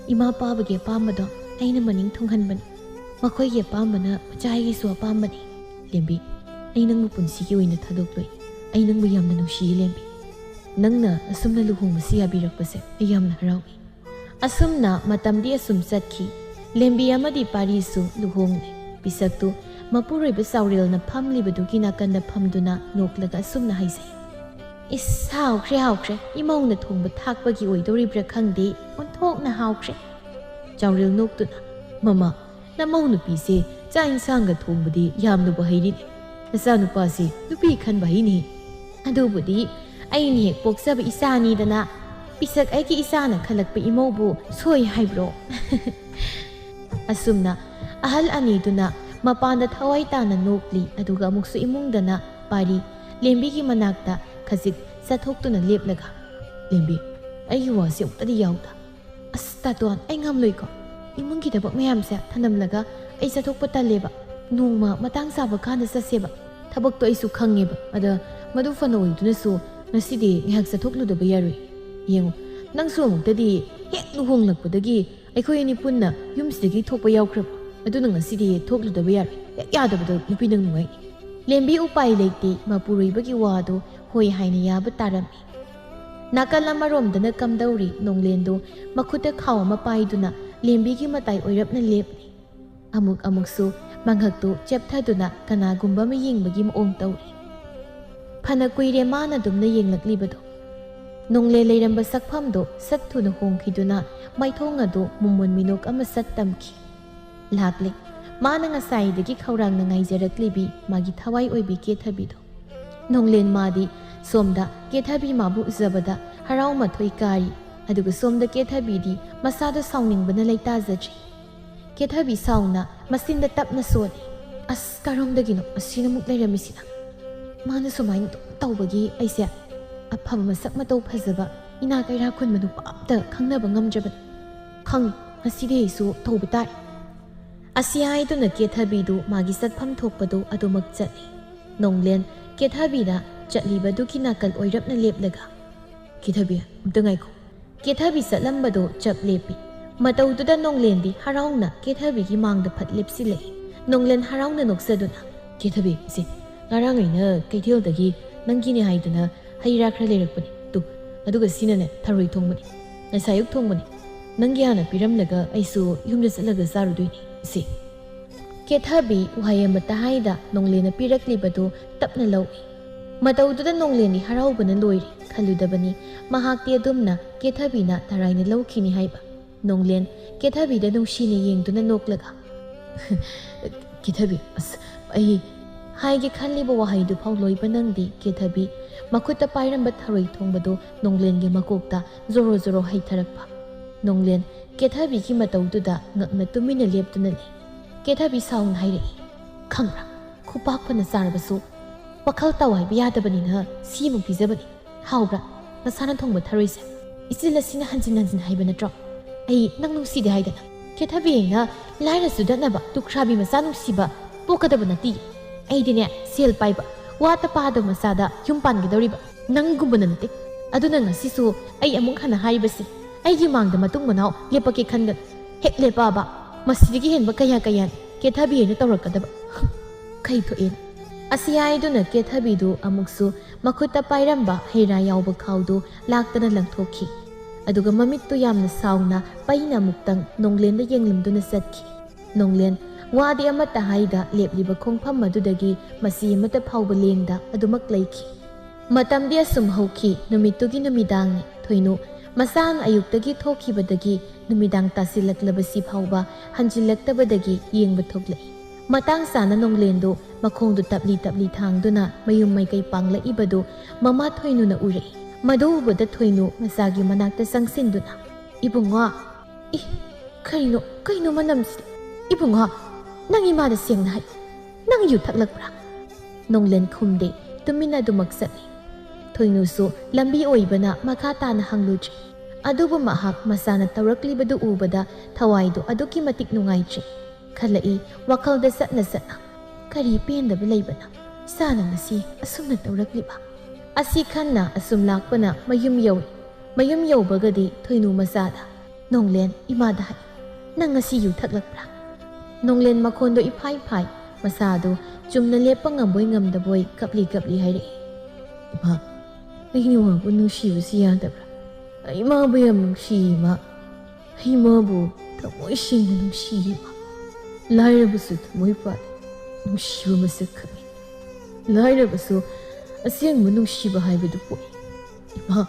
ꯏꯃꯥ ꯄꯥꯕꯒꯤ ꯑꯄꯥꯝꯕꯗꯣ ꯑꯩꯅ ꯃꯅꯤꯡ ꯊꯨꯡꯍꯟꯕꯅꯤ꯫ ꯃꯈꯣꯏꯒꯤ ꯑꯄꯥꯝꯕꯅ ꯃꯆꯥ ꯑꯩꯒꯤꯁꯨ ꯑꯄꯥꯝꯕꯅꯤ꯫ ꯂꯦꯝꯕꯤ, ꯑꯩ ꯅꯪꯕꯨ ꯄꯨꯟꯁꯤꯒꯤ ꯑꯣꯏꯅ ꯊꯥꯗꯣꯛꯂꯣꯏ꯫ ꯑꯩ ꯅꯪꯕꯨ ꯌꯥꯝꯅ ꯅꯨꯡꯁꯤꯌꯦ, ꯂꯦꯝꯕꯤ꯫ ꯅꯪꯅ ꯑꯁꯨꯝꯅ ꯂꯨꯍꯣꯡꯕꯁꯤ ꯌꯥꯕꯤꯔꯛꯄꯁꯦ ꯑꯩ ꯌꯥꯝꯅ ꯍꯔꯥꯎꯏ꯫" ꯑꯁꯨꯝꯅ ꯃꯇꯝꯗꯤ ꯑꯁꯨꯝ ꯆꯠꯈꯤ꯫ ꯂꯦꯝꯕꯤ ꯑꯃꯗꯤ ꯄꯥꯔꯤꯁꯨ ꯂꯨꯍꯣꯡꯂꯦ꯫ ꯄꯤꯁꯛꯇꯨ ꯃꯄꯨꯔꯣꯏꯕ ꯆꯥꯎꯔꯦꯜꯅ ꯐꯝꯂꯤꯕꯗꯨꯒꯤ ꯅꯥꯀꯟꯗ ꯐꯝꯗꯨꯅ ꯅꯣꯛꯂꯒ ꯑꯁꯨꯝꯅ ꯍꯥꯏꯖꯩ, "ꯏꯁ, ꯍꯥꯎꯈ꯭ꯔꯦ, ꯍꯥꯎꯈ꯭ꯔꯦ꯫ ꯏꯃꯧꯅ ꯊꯣꯡꯕ ꯊꯥꯛꯄꯒꯤ ꯑꯣꯏꯗꯧꯔꯤꯕ꯭ꯔꯥ ꯈꯪꯗꯦ, ꯑꯣꯟꯊꯣꯛꯅ ꯍꯥꯎꯈ꯭ꯔꯦ꯫" ꯆꯥꯎꯔꯦꯜ ꯅꯣꯛꯇꯨꯅ, "ꯃꯃꯥ, ꯅꯃꯧ ꯅꯨꯄꯤꯁꯦ ꯆꯥꯛ ꯏꯟꯁꯥꯡꯒ ꯊꯣꯡꯕꯗꯤ ꯌꯥꯝꯅꯕꯨ ꯍꯩꯔꯤꯅꯦ꯫ ꯅꯆꯥꯅꯨꯄꯥꯁꯤ ꯅꯨꯄꯤ ꯈꯟꯕ ꯍꯩꯅꯦ꯫" "ꯑꯗꯨꯕꯨꯗꯤ ꯑꯩꯅ ꯍꯦꯛ ꯄꯣꯛꯆꯕ ꯏꯆꯥꯅꯤꯗꯅ꯫ ꯄꯤꯁꯛ ꯑꯩꯒꯤ ꯏꯆꯥꯅ ꯈꯜꯂꯛꯄ ꯏꯃꯧꯕꯨ ꯁꯣꯏ ꯍꯥꯏꯕ꯭ꯔꯣ?" ꯑꯁꯨꯝꯅ ꯑꯍꯜ ꯑꯅꯤꯗꯨꯅ ꯃꯄꯥꯟꯗ ꯊꯋꯥꯏ ꯇꯥꯅ ꯅꯣꯛꯂꯤ, ꯑꯗꯨꯒ ꯑꯃꯨꯛꯁꯨ ꯏꯃꯨꯡꯗꯅ ꯄꯥꯔꯤ ꯂꯦꯝꯕꯤꯒꯤ ꯃꯅꯥꯛꯇ ꯈꯖꯤꯛ ꯆꯠꯊꯣꯛꯇꯨꯅ ꯂꯦꯞꯂꯒ, "ꯂꯦꯝꯕꯤ, ꯑꯩꯒꯤ ꯋꯥꯁꯦ ꯑꯃꯨꯛꯇꯗꯤ ꯌꯥꯎꯗ꯫" "ꯑꯁ ꯇꯥꯇꯣꯟ, ꯑꯩ ꯉꯝꯂꯣꯏꯀꯣ꯫ ꯏꯃꯨꯡꯒꯤ ꯊꯕꯛ ꯃꯌꯥꯝꯁꯦ ꯊꯅꯝꯂꯒ ꯑꯩ ꯆꯠꯊꯣꯛꯄ ꯇꯜꯂꯦꯕ꯫ ꯅꯣꯡꯃ ꯃꯇꯥꯡ ꯆꯥꯕ ꯀꯥꯟꯗ ꯆꯠꯁꯦꯕ꯫ ꯊꯕꯛꯇꯣ ꯑꯩꯁꯨ ꯈꯪꯉꯦꯕ꯫ ꯑꯗ ꯃꯗꯨ ꯐꯅ ꯑꯣꯏꯗꯨꯅꯁꯨ ꯉꯁꯤꯗꯤ ꯉꯥꯏꯍꯥꯛ ꯆꯠꯊꯣꯛꯂꯨꯗꯕ ꯌꯥꯔꯣꯏ꯫ ꯌꯦꯡꯉꯨ, ꯅꯪꯁꯨ ꯑꯃꯨꯛꯇꯗꯤ ꯍꯦꯛ ꯂꯨꯍꯣꯡꯂꯛꯄꯗꯒꯤ ꯑꯩꯈꯣꯏ ꯑꯅꯤ ꯄꯨꯟꯅ ꯌꯨꯝꯁꯤꯗꯒꯤ ꯊꯣꯛꯄ ꯌꯥꯎꯈ꯭ꯔꯕ꯫ ꯑꯗꯨꯅ ꯉꯁꯤꯗꯤ ꯊꯣꯛꯂꯨꯗꯕ ꯌꯥꯔꯣꯏ꯫ ꯍꯦꯛ ꯌꯥꯗꯕꯗ ꯅꯨꯄꯤ ꯅꯪ ꯅꯨꯡꯉꯥꯏꯅꯤ꯫" ꯂꯦꯝꯕꯤ ꯎꯄꯥꯏ ꯂꯩꯇꯦ, ꯃꯄꯨꯔꯣꯏꯕꯒꯤ ꯋꯥꯗꯨ ꯍꯣꯏ ꯍꯥꯏꯅ ꯌꯥꯕ ꯇꯥꯔꯝꯃꯤ꯫ ꯅꯥꯀꯜ ꯑꯃꯔꯣꯝꯗꯅ ꯀꯝꯗꯧꯔꯤ ꯅꯣꯡꯂꯦꯟꯗꯨ ꯃꯈꯨꯠꯇ ꯈꯥꯎ ꯑꯃ ꯄꯥꯏꯗꯨꯅ ꯂꯦꯝꯕꯤꯒꯤ ꯃꯇꯥꯏ ꯑꯣꯏꯔꯞꯅ ꯂꯦꯞꯂꯤ꯫ ꯑꯃꯨꯛ ꯑꯃꯨꯛꯁꯨ ꯃꯉꯛꯇꯨ ꯆꯦꯞꯊꯗꯨꯅ ꯀꯅꯥꯒꯨꯝꯕ ꯑꯃ ꯌꯦꯡꯕꯒꯤ ꯃꯑꯣꯡ ꯇꯧꯔꯤ꯫ ꯐꯅ ꯀꯨꯏꯔꯦ ꯃꯥꯅ ꯑꯗꯨꯝꯅ ꯌꯦꯡꯂꯛꯂꯤꯕꯗꯣ꯫ ꯅꯣꯡꯂꯦ ꯂꯩꯔꯝꯕ ꯁꯛꯐꯝꯗꯣ ꯁꯠ ꯊꯨꯅ ꯍꯣꯡꯈꯤꯗꯨꯅ ꯃꯥꯏꯊꯣꯡ ꯑꯗꯨ ꯃꯨꯃꯨꯟ ꯃꯤꯅꯣꯛ ꯑꯃ ꯁꯠ ꯇꯝꯈꯤ꯫ ꯂꯥꯛꯂꯦ꯫ ꯃꯥꯅ ꯉꯁꯥꯏꯗꯒꯤ ꯈꯧꯔꯥꯡꯅ ꯉꯥꯏꯖꯔꯛꯂꯤꯕꯤ ꯃꯥꯒꯤ ꯊꯋꯥꯏ ꯑꯣꯏꯕꯤ ꯀꯦꯊꯕꯤꯗꯣ꯫ ꯅꯣꯡꯂꯦꯟ ꯃꯥꯗꯤ ꯁꯣꯝꯗ ꯀꯦꯊꯕꯤ ꯃꯥꯕꯨ ꯎꯖꯕꯗ ꯍꯔꯥꯎ ꯃꯊꯣꯏ ꯀꯥꯔꯤ, ꯑꯗꯨꯒ ꯁꯣꯝꯗ ꯀꯦꯊꯕꯤꯗꯤ ꯃꯁꯥꯗ ꯁꯥꯎꯅꯤꯡꯕꯅ ꯂꯩꯇꯥꯖꯗ꯭ꯔꯤ꯫ ꯀꯦꯊꯕꯤ ꯁꯥꯎꯅ ꯃꯆꯤꯟꯗ ꯇꯞꯅ ꯁꯣꯜꯂꯤ꯫ "ꯑꯁ, ꯀꯔꯣꯝꯗꯒꯤꯅꯣ ꯑꯁꯤꯅ ꯑꯃꯨꯛ ꯂꯩꯔꯝꯃꯤꯁꯤꯅ?" ꯃꯥꯅ ꯁꯨꯃꯥꯏꯅ ꯑꯗꯨꯝ ꯇꯧꯕꯒꯤ ꯑꯩꯁꯦ ꯑꯐꯕ ꯃꯁꯛ ꯃꯇꯧ ꯐꯖꯕ ꯏꯅꯥ ꯀꯩꯔꯥ ꯈꯨꯟꯕ ꯅꯨꯄꯥ ꯑꯝꯇ ꯈꯪꯅꯕ ꯉꯝꯗ꯭ꯔꯕꯅꯤ꯫ ꯈꯪꯉꯤ, ꯉꯁꯤꯗꯤ ꯑꯩꯁꯨ ꯇꯧꯕ ꯇꯥꯔꯦ꯫ ꯑꯁꯤ ꯍꯥꯏꯗꯨꯅ ꯀꯦꯊꯕꯤꯗꯨ ꯃꯥꯒꯤ ꯆꯠꯐꯝ ꯊꯣꯛꯄꯗꯨ ꯑꯗꯨꯃꯛ ꯆꯠꯂꯤ꯫ ꯅꯣꯡꯂꯦꯟ ꯀꯦꯊꯕꯤꯅ ꯆꯠꯂꯤꯕꯗꯨꯒꯤ ꯅꯥꯀꯜ ꯑꯣꯏꯔꯞꯅ ꯂꯦꯞꯂꯒ, "ꯀꯦꯊꯕꯤ, ꯑꯝꯇ ꯉꯥꯏꯈꯣ꯫" ꯀꯦꯊꯕꯤ ꯆꯠꯂꯝꯕꯗꯨ ꯆꯞ ꯂꯦꯞꯄꯤ꯫ ꯃꯇꯧꯗꯨꯗ ꯅꯣꯡꯂꯦꯟꯗꯤ ꯍꯔꯥꯎꯅ ꯀꯦꯊꯕꯤꯒꯤ ꯃꯥꯡꯗ ꯐꯠ ꯂꯦꯞꯁꯤꯜꯂꯛꯏ꯫ ꯅꯣꯡꯂꯦꯟ ꯍꯔꯥꯎꯅ ꯅꯣꯛꯆꯗꯨꯅ, "ꯀꯦꯊꯕꯤ, ꯁꯦ, ꯉꯔꯥꯡ ꯑꯩꯅ ꯀꯩꯊꯦꯜꯗꯒꯤ ꯅꯪꯒꯤꯅꯦ ꯍꯥꯏꯗꯅ ꯍꯩ ꯔꯥ ꯈꯔ ꯂꯩꯔꯛꯄꯅꯤ꯫ ꯇꯨ, ꯑꯗꯨꯒ ꯁꯤꯅꯅꯦ ꯊꯔꯣꯏ ꯊꯣꯡꯕꯅꯤ꯫ ꯉꯁꯥꯏ ꯑꯌꯨꯛ ꯊꯣꯡꯕꯅꯤ꯫ ꯅꯪꯒꯤ ꯍꯥꯟꯅ ꯄꯤꯔꯝꯂꯒ ꯑꯩꯁꯨ ꯌꯨꯝꯗ ꯆꯠꯂꯒ ꯆꯥꯔꯨꯗꯣꯏꯅꯤ꯫ ꯁꯤ꯫" ꯀꯦꯊꯕꯤ ꯋꯥꯍꯩ ꯑꯃꯠꯇ ꯍꯥꯏꯗ ꯅꯣꯡꯂꯦꯟꯅ ꯄꯤꯔꯛꯂꯤꯕꯗꯨ ꯇꯞꯅ ꯂꯧꯏ꯫ ꯃꯇꯧꯗꯨꯗ ꯅꯣꯡꯂꯦꯟꯗꯤ ꯍꯔꯥꯎꯕꯅ ꯂꯣꯏꯔꯦ꯫ ꯈꯜꯂꯨꯗꯕꯅꯤ ꯃꯍꯥꯛꯇꯤ ꯑꯗꯨꯝꯅ ꯀꯦꯊꯕꯤꯅ ꯇꯔꯥꯏꯅ ꯂꯧꯈꯤꯅꯤ ꯍꯥꯏꯕ꯫ ꯅꯣꯡꯂꯦꯟ ꯀꯦꯊꯕꯤꯗ ꯅꯨꯡꯁꯤꯅ ꯌꯦꯡꯗꯨꯅ ꯅꯣꯛꯂꯒ, "ꯀꯦꯊꯕꯤ, ꯑꯁ, ꯑꯩ" ꯍꯥꯏꯒꯦ ꯈꯜꯂꯤꯕ ꯋꯥꯍꯩꯗꯨ ꯐꯥꯎ ꯂꯣꯏꯕ ꯅꯪꯗꯦ꯫ ꯀꯦꯊꯕꯤ ꯃꯈꯨꯠꯇ ꯄꯥꯏꯔꯝꯕ ꯊꯔꯣꯏ ꯊꯣꯡꯕꯗꯨ ꯅꯣꯡꯂꯦꯟꯒꯤ ꯃꯀꯣꯛꯇ ꯖꯣꯔꯣ ꯖꯣꯔꯣ ꯍꯩꯊꯔꯛꯄ꯫ ꯅꯣꯡꯂꯦꯟ ꯀꯦꯊꯕꯤꯒꯤ ꯃꯇꯧꯗꯨꯗ ꯉꯛꯅ ꯇꯨꯃꯤꯟꯅ ꯂꯦꯞꯇꯨꯅ ꯂꯩ꯫ ꯀꯦꯊꯕꯤ ꯁꯥꯎꯅ ꯍꯥꯏꯔꯛꯏ, "ꯈꯪꯕ꯭ꯔꯥ, ꯈꯨꯄꯥꯛ ꯐꯅ ꯆꯥꯔꯕꯁꯨ ꯋꯥꯈꯜ ꯇꯥꯎ ꯍꯥꯏꯕ ꯌꯥꯗꯕꯅꯤꯅ ꯁꯤꯃꯨꯛ ꯄꯤꯖꯕꯅꯤ꯫ ꯍꯥꯎꯕ꯭ꯔꯥ ꯅꯁꯥꯅ ꯊꯣꯡꯕ ꯊꯔꯣꯏꯁꯦ? ꯏꯆꯤꯜ ꯑꯁꯤꯅ ꯍꯟꯖꯤꯟ ꯍꯟꯖꯤꯟ ꯍꯥꯏꯕ ꯅꯠꯇ꯭ꯔꯣ? ꯑꯩ ꯅꯪ ꯅꯨꯡꯁꯤꯗꯦ ꯍꯥꯏꯗꯅ?" ꯀꯦꯊꯕꯤ ꯑꯩꯅ ꯂꯥꯏꯔ ꯆꯨꯗꯠꯅꯕ ꯂꯨꯈ꯭ꯔꯥꯕꯤ ꯃꯆꯥ ꯅꯨꯡꯁꯤꯕ ꯄꯣꯛꯀꯗꯕ ꯅꯠꯇꯦ꯫ ꯑꯩꯗꯤꯅꯦ, ꯁꯦꯜ ꯄꯥꯏꯕ, ꯋꯥꯠꯇ ꯄꯥꯗꯕ ꯃꯆꯥꯗ ꯌꯨꯝ ꯄꯥꯟꯒꯗꯧꯔꯤꯕ ꯅꯪꯒꯨꯝꯕꯅ ꯅꯠꯇꯦ꯫ ꯑꯗꯨꯅ ꯉꯁꯤꯁꯨ ꯑꯩ ꯑꯃꯨꯛ ꯍꯟꯅ ꯍꯥꯏꯔꯤꯕꯁꯤ, ꯑꯩꯒꯤ ꯃꯥꯡꯗ ꯃꯇꯨꯡ ꯃꯅꯥꯎ ꯂꯦꯞꯄꯛꯀꯦ ꯈꯟꯒꯅꯨ꯫ ꯍꯦꯛ ꯂꯦꯞꯄꯛꯑꯕ, ꯃꯁꯤꯗꯒꯤ ꯍꯦꯟꯕ ꯀꯌꯥ ꯀꯌꯥꯅꯤ ꯀꯦꯊꯕꯤ ꯑꯩꯅ ꯇꯧꯔꯛꯀꯗꯕ꯫ ꯀꯩ ꯊꯣꯛꯑꯦꯅ?" ꯑꯁꯤ ꯍꯥꯏꯗꯨꯅ ꯀꯦꯊꯕꯤꯗꯨ ꯑꯃꯨꯛꯁꯨ ꯃꯈꯨꯠꯇ ꯄꯥꯏꯔꯝꯕ ꯍꯩ ꯔꯥ ꯌꯥꯎꯕ ꯈꯥꯎꯗꯨ ꯂꯥꯛꯇꯅ ꯂꯪꯊꯣꯛꯈꯤ꯫ ꯑꯗꯨꯒ ꯃꯃꯤꯠꯇꯨ ꯌꯥꯝꯅ ꯁꯥꯎꯅ ꯄꯩꯅ ꯑꯃꯨꯛꯇꯪ ꯅꯣꯡꯂꯦꯟꯗ ꯌꯦꯡꯂꯝꯗꯨꯅ ꯆꯠꯈꯤ꯫ ꯅꯣꯡꯂꯦꯟ ꯋꯥꯗꯤ ꯑꯃꯠꯇ ꯍꯥꯏꯗ ꯂꯦꯞꯂꯤꯕ ꯈꯣꯡꯐꯝ ꯑꯗꯨꯗꯒꯤ ꯃꯆꯤ ꯑꯃꯠꯇ ꯐꯥꯎꯕ ꯂꯦꯡꯗ ꯑꯗꯨꯃꯛ ꯂꯩꯈꯤ꯫ ꯃꯇꯝꯗꯤ ꯑꯁꯨꯝ ꯍꯧꯈꯤ꯫ ꯅꯨꯃꯤꯠꯇꯨꯒꯤ ꯅꯨꯃꯤꯗꯥꯡꯅꯤ꯫ ꯊꯣꯏꯅꯨ ꯃꯁꯥꯅ ꯑꯌꯨꯛꯇꯒꯤ ꯊꯣꯛꯈꯤꯕꯗꯒꯤ ꯅꯨꯃꯤꯗꯥꯡ ꯇꯥꯁꯤꯜꯂꯛꯂꯕꯁꯤ ꯐꯥꯎꯕ ꯍꯟꯖꯤꯜꯂꯛꯇꯕꯗꯒꯤ ꯌꯦꯡꯕ ꯊꯣꯛꯂꯛꯏ꯫ ꯃꯇꯥꯡ ꯆꯥꯅ ꯅꯣꯡꯂꯦꯟꯗꯨ ꯃꯈꯣꯡꯗꯨ ꯇꯞꯂꯤ ꯇꯞꯂꯤ ꯊꯥꯡꯗꯨꯅ ꯃꯌꯨꯝ ꯃꯥꯏꯀꯩ ꯄꯥꯡꯂꯛꯏꯕꯗꯨ ꯃꯃꯥ ꯊꯣꯏꯅꯨꯅ ꯎꯔꯛꯏ꯫ ꯃꯗꯨ ꯎꯕꯗ ꯊꯣꯏꯅꯨ ꯃꯆꯥꯒꯤ ꯃꯅꯥꯛꯇ ꯆꯪꯁꯤꯟꯗꯨꯅ, "ꯏꯕꯨꯡꯉꯣ, ꯏ, ꯀꯩꯅꯣ, ꯀꯩꯅꯣ ꯃꯅꯝꯁꯤꯗꯤ? ꯏꯕꯨꯡꯉꯣ, ꯅꯪ ꯏꯃꯥꯗ ꯁꯦꯡꯅ ꯍꯥꯏ, ꯅꯪ ꯌꯨ ꯊꯛꯂꯛꯄ꯭ꯔꯥ?" ꯅꯣꯡꯂꯦꯟ ꯈꯨꯝꯗꯦ꯫ ꯇꯨꯃꯤꯟꯅ ꯑꯗꯨꯃꯛ ꯆꯠꯂꯤ꯫ ꯊꯣꯏꯅꯨꯁꯨ ꯂꯝꯕꯤ ꯑꯣꯏꯕꯅ ꯃꯈꯥ ꯇꯥꯅ ꯍꯪꯂꯨꯗ꯭ꯔꯦ꯫ ꯑꯗꯨꯕꯨ ꯃꯍꯥꯛ ꯃꯁꯥꯅ ꯇꯧꯔꯛꯂꯤꯕꯗꯨ ꯎꯕꯗ ꯊꯋꯥꯏꯗꯨ ꯑꯗꯨꯛꯀꯤ ꯃꯇꯤꯛ ꯅꯨꯡꯉꯥꯏꯇ꯭ꯔꯤ꯫ ꯈꯜꯂꯛꯏ ꯋꯥꯈꯜꯗ ꯆꯠꯅ ꯆꯠꯅ, "ꯀꯔꯤ ꯄꯦꯟꯗꯕ ꯂꯩꯕꯅ ꯏꯆꯥꯅ ꯉꯁꯤ ꯑꯁꯨꯝꯅ ꯇꯧꯔꯛꯂꯤꯕ?" ꯑꯁꯤ ꯈꯟꯅ ꯑꯁꯨꯝ ꯂꯥꯛꯄꯅ ꯃꯌꯨꯝ ꯌꯧꯏ꯫ ꯃꯌꯨꯝ ꯌꯧꯕꯒꯗꯤ ꯊꯣꯏꯅꯨ ꯃꯆꯥꯗ, "ꯅꯣꯡꯂꯦꯟ, ꯏꯃꯥꯗ ꯍꯥꯏ, ꯅꯪ ꯉꯁꯤ ꯌꯨ ꯊꯛꯂꯛꯄ꯭ꯔꯥ?" ꯅꯣꯡꯂꯦꯟ ꯃꯈꯣꯟꯗꯣ ꯏꯐꯥꯏ ꯐꯥꯏ, ꯃꯁꯥꯗꯨ ꯆꯨꯝꯅ ꯂꯦꯞꯄ ꯉꯝꯕꯣꯏ ꯉꯝꯗꯕꯣꯏ ꯀꯞꯂꯤ ꯀꯞꯂꯤ ꯍꯥꯏꯔꯛꯏ, "ꯏꯃꯥ, ꯑꯩ ꯏꯃꯥꯕꯨ ꯅꯨꯡꯁꯤꯕꯁꯤ ꯌꯥꯗꯕ꯭ꯔꯥ? ꯑꯩ ꯏꯃꯥꯕꯨ ꯌꯥꯝ ꯅꯨꯡꯁꯤꯌꯦ, ꯏꯃꯥ꯫ ꯑꯩ ꯏꯃꯥꯕꯨ ꯊꯃꯣꯏ ꯁꯦꯡꯅ ꯅꯨꯡꯁꯤꯌꯦ, ꯏꯃꯥ꯫ ꯂꯥꯏꯔꯕꯁꯨ ꯊꯃꯣꯏ ꯄꯥꯜꯂꯤ, ꯅꯨꯡꯁꯤꯕ ꯃꯁꯛ ꯈꯪꯉꯤ꯫ ꯂꯥꯏꯔꯕꯁꯨ ꯑꯁꯦꯡꯕ ꯅꯨꯡꯁꯤꯕ ꯍꯥꯏꯕꯗꯨ ꯄꯣꯛꯏ꯫ ꯏꯃꯥ,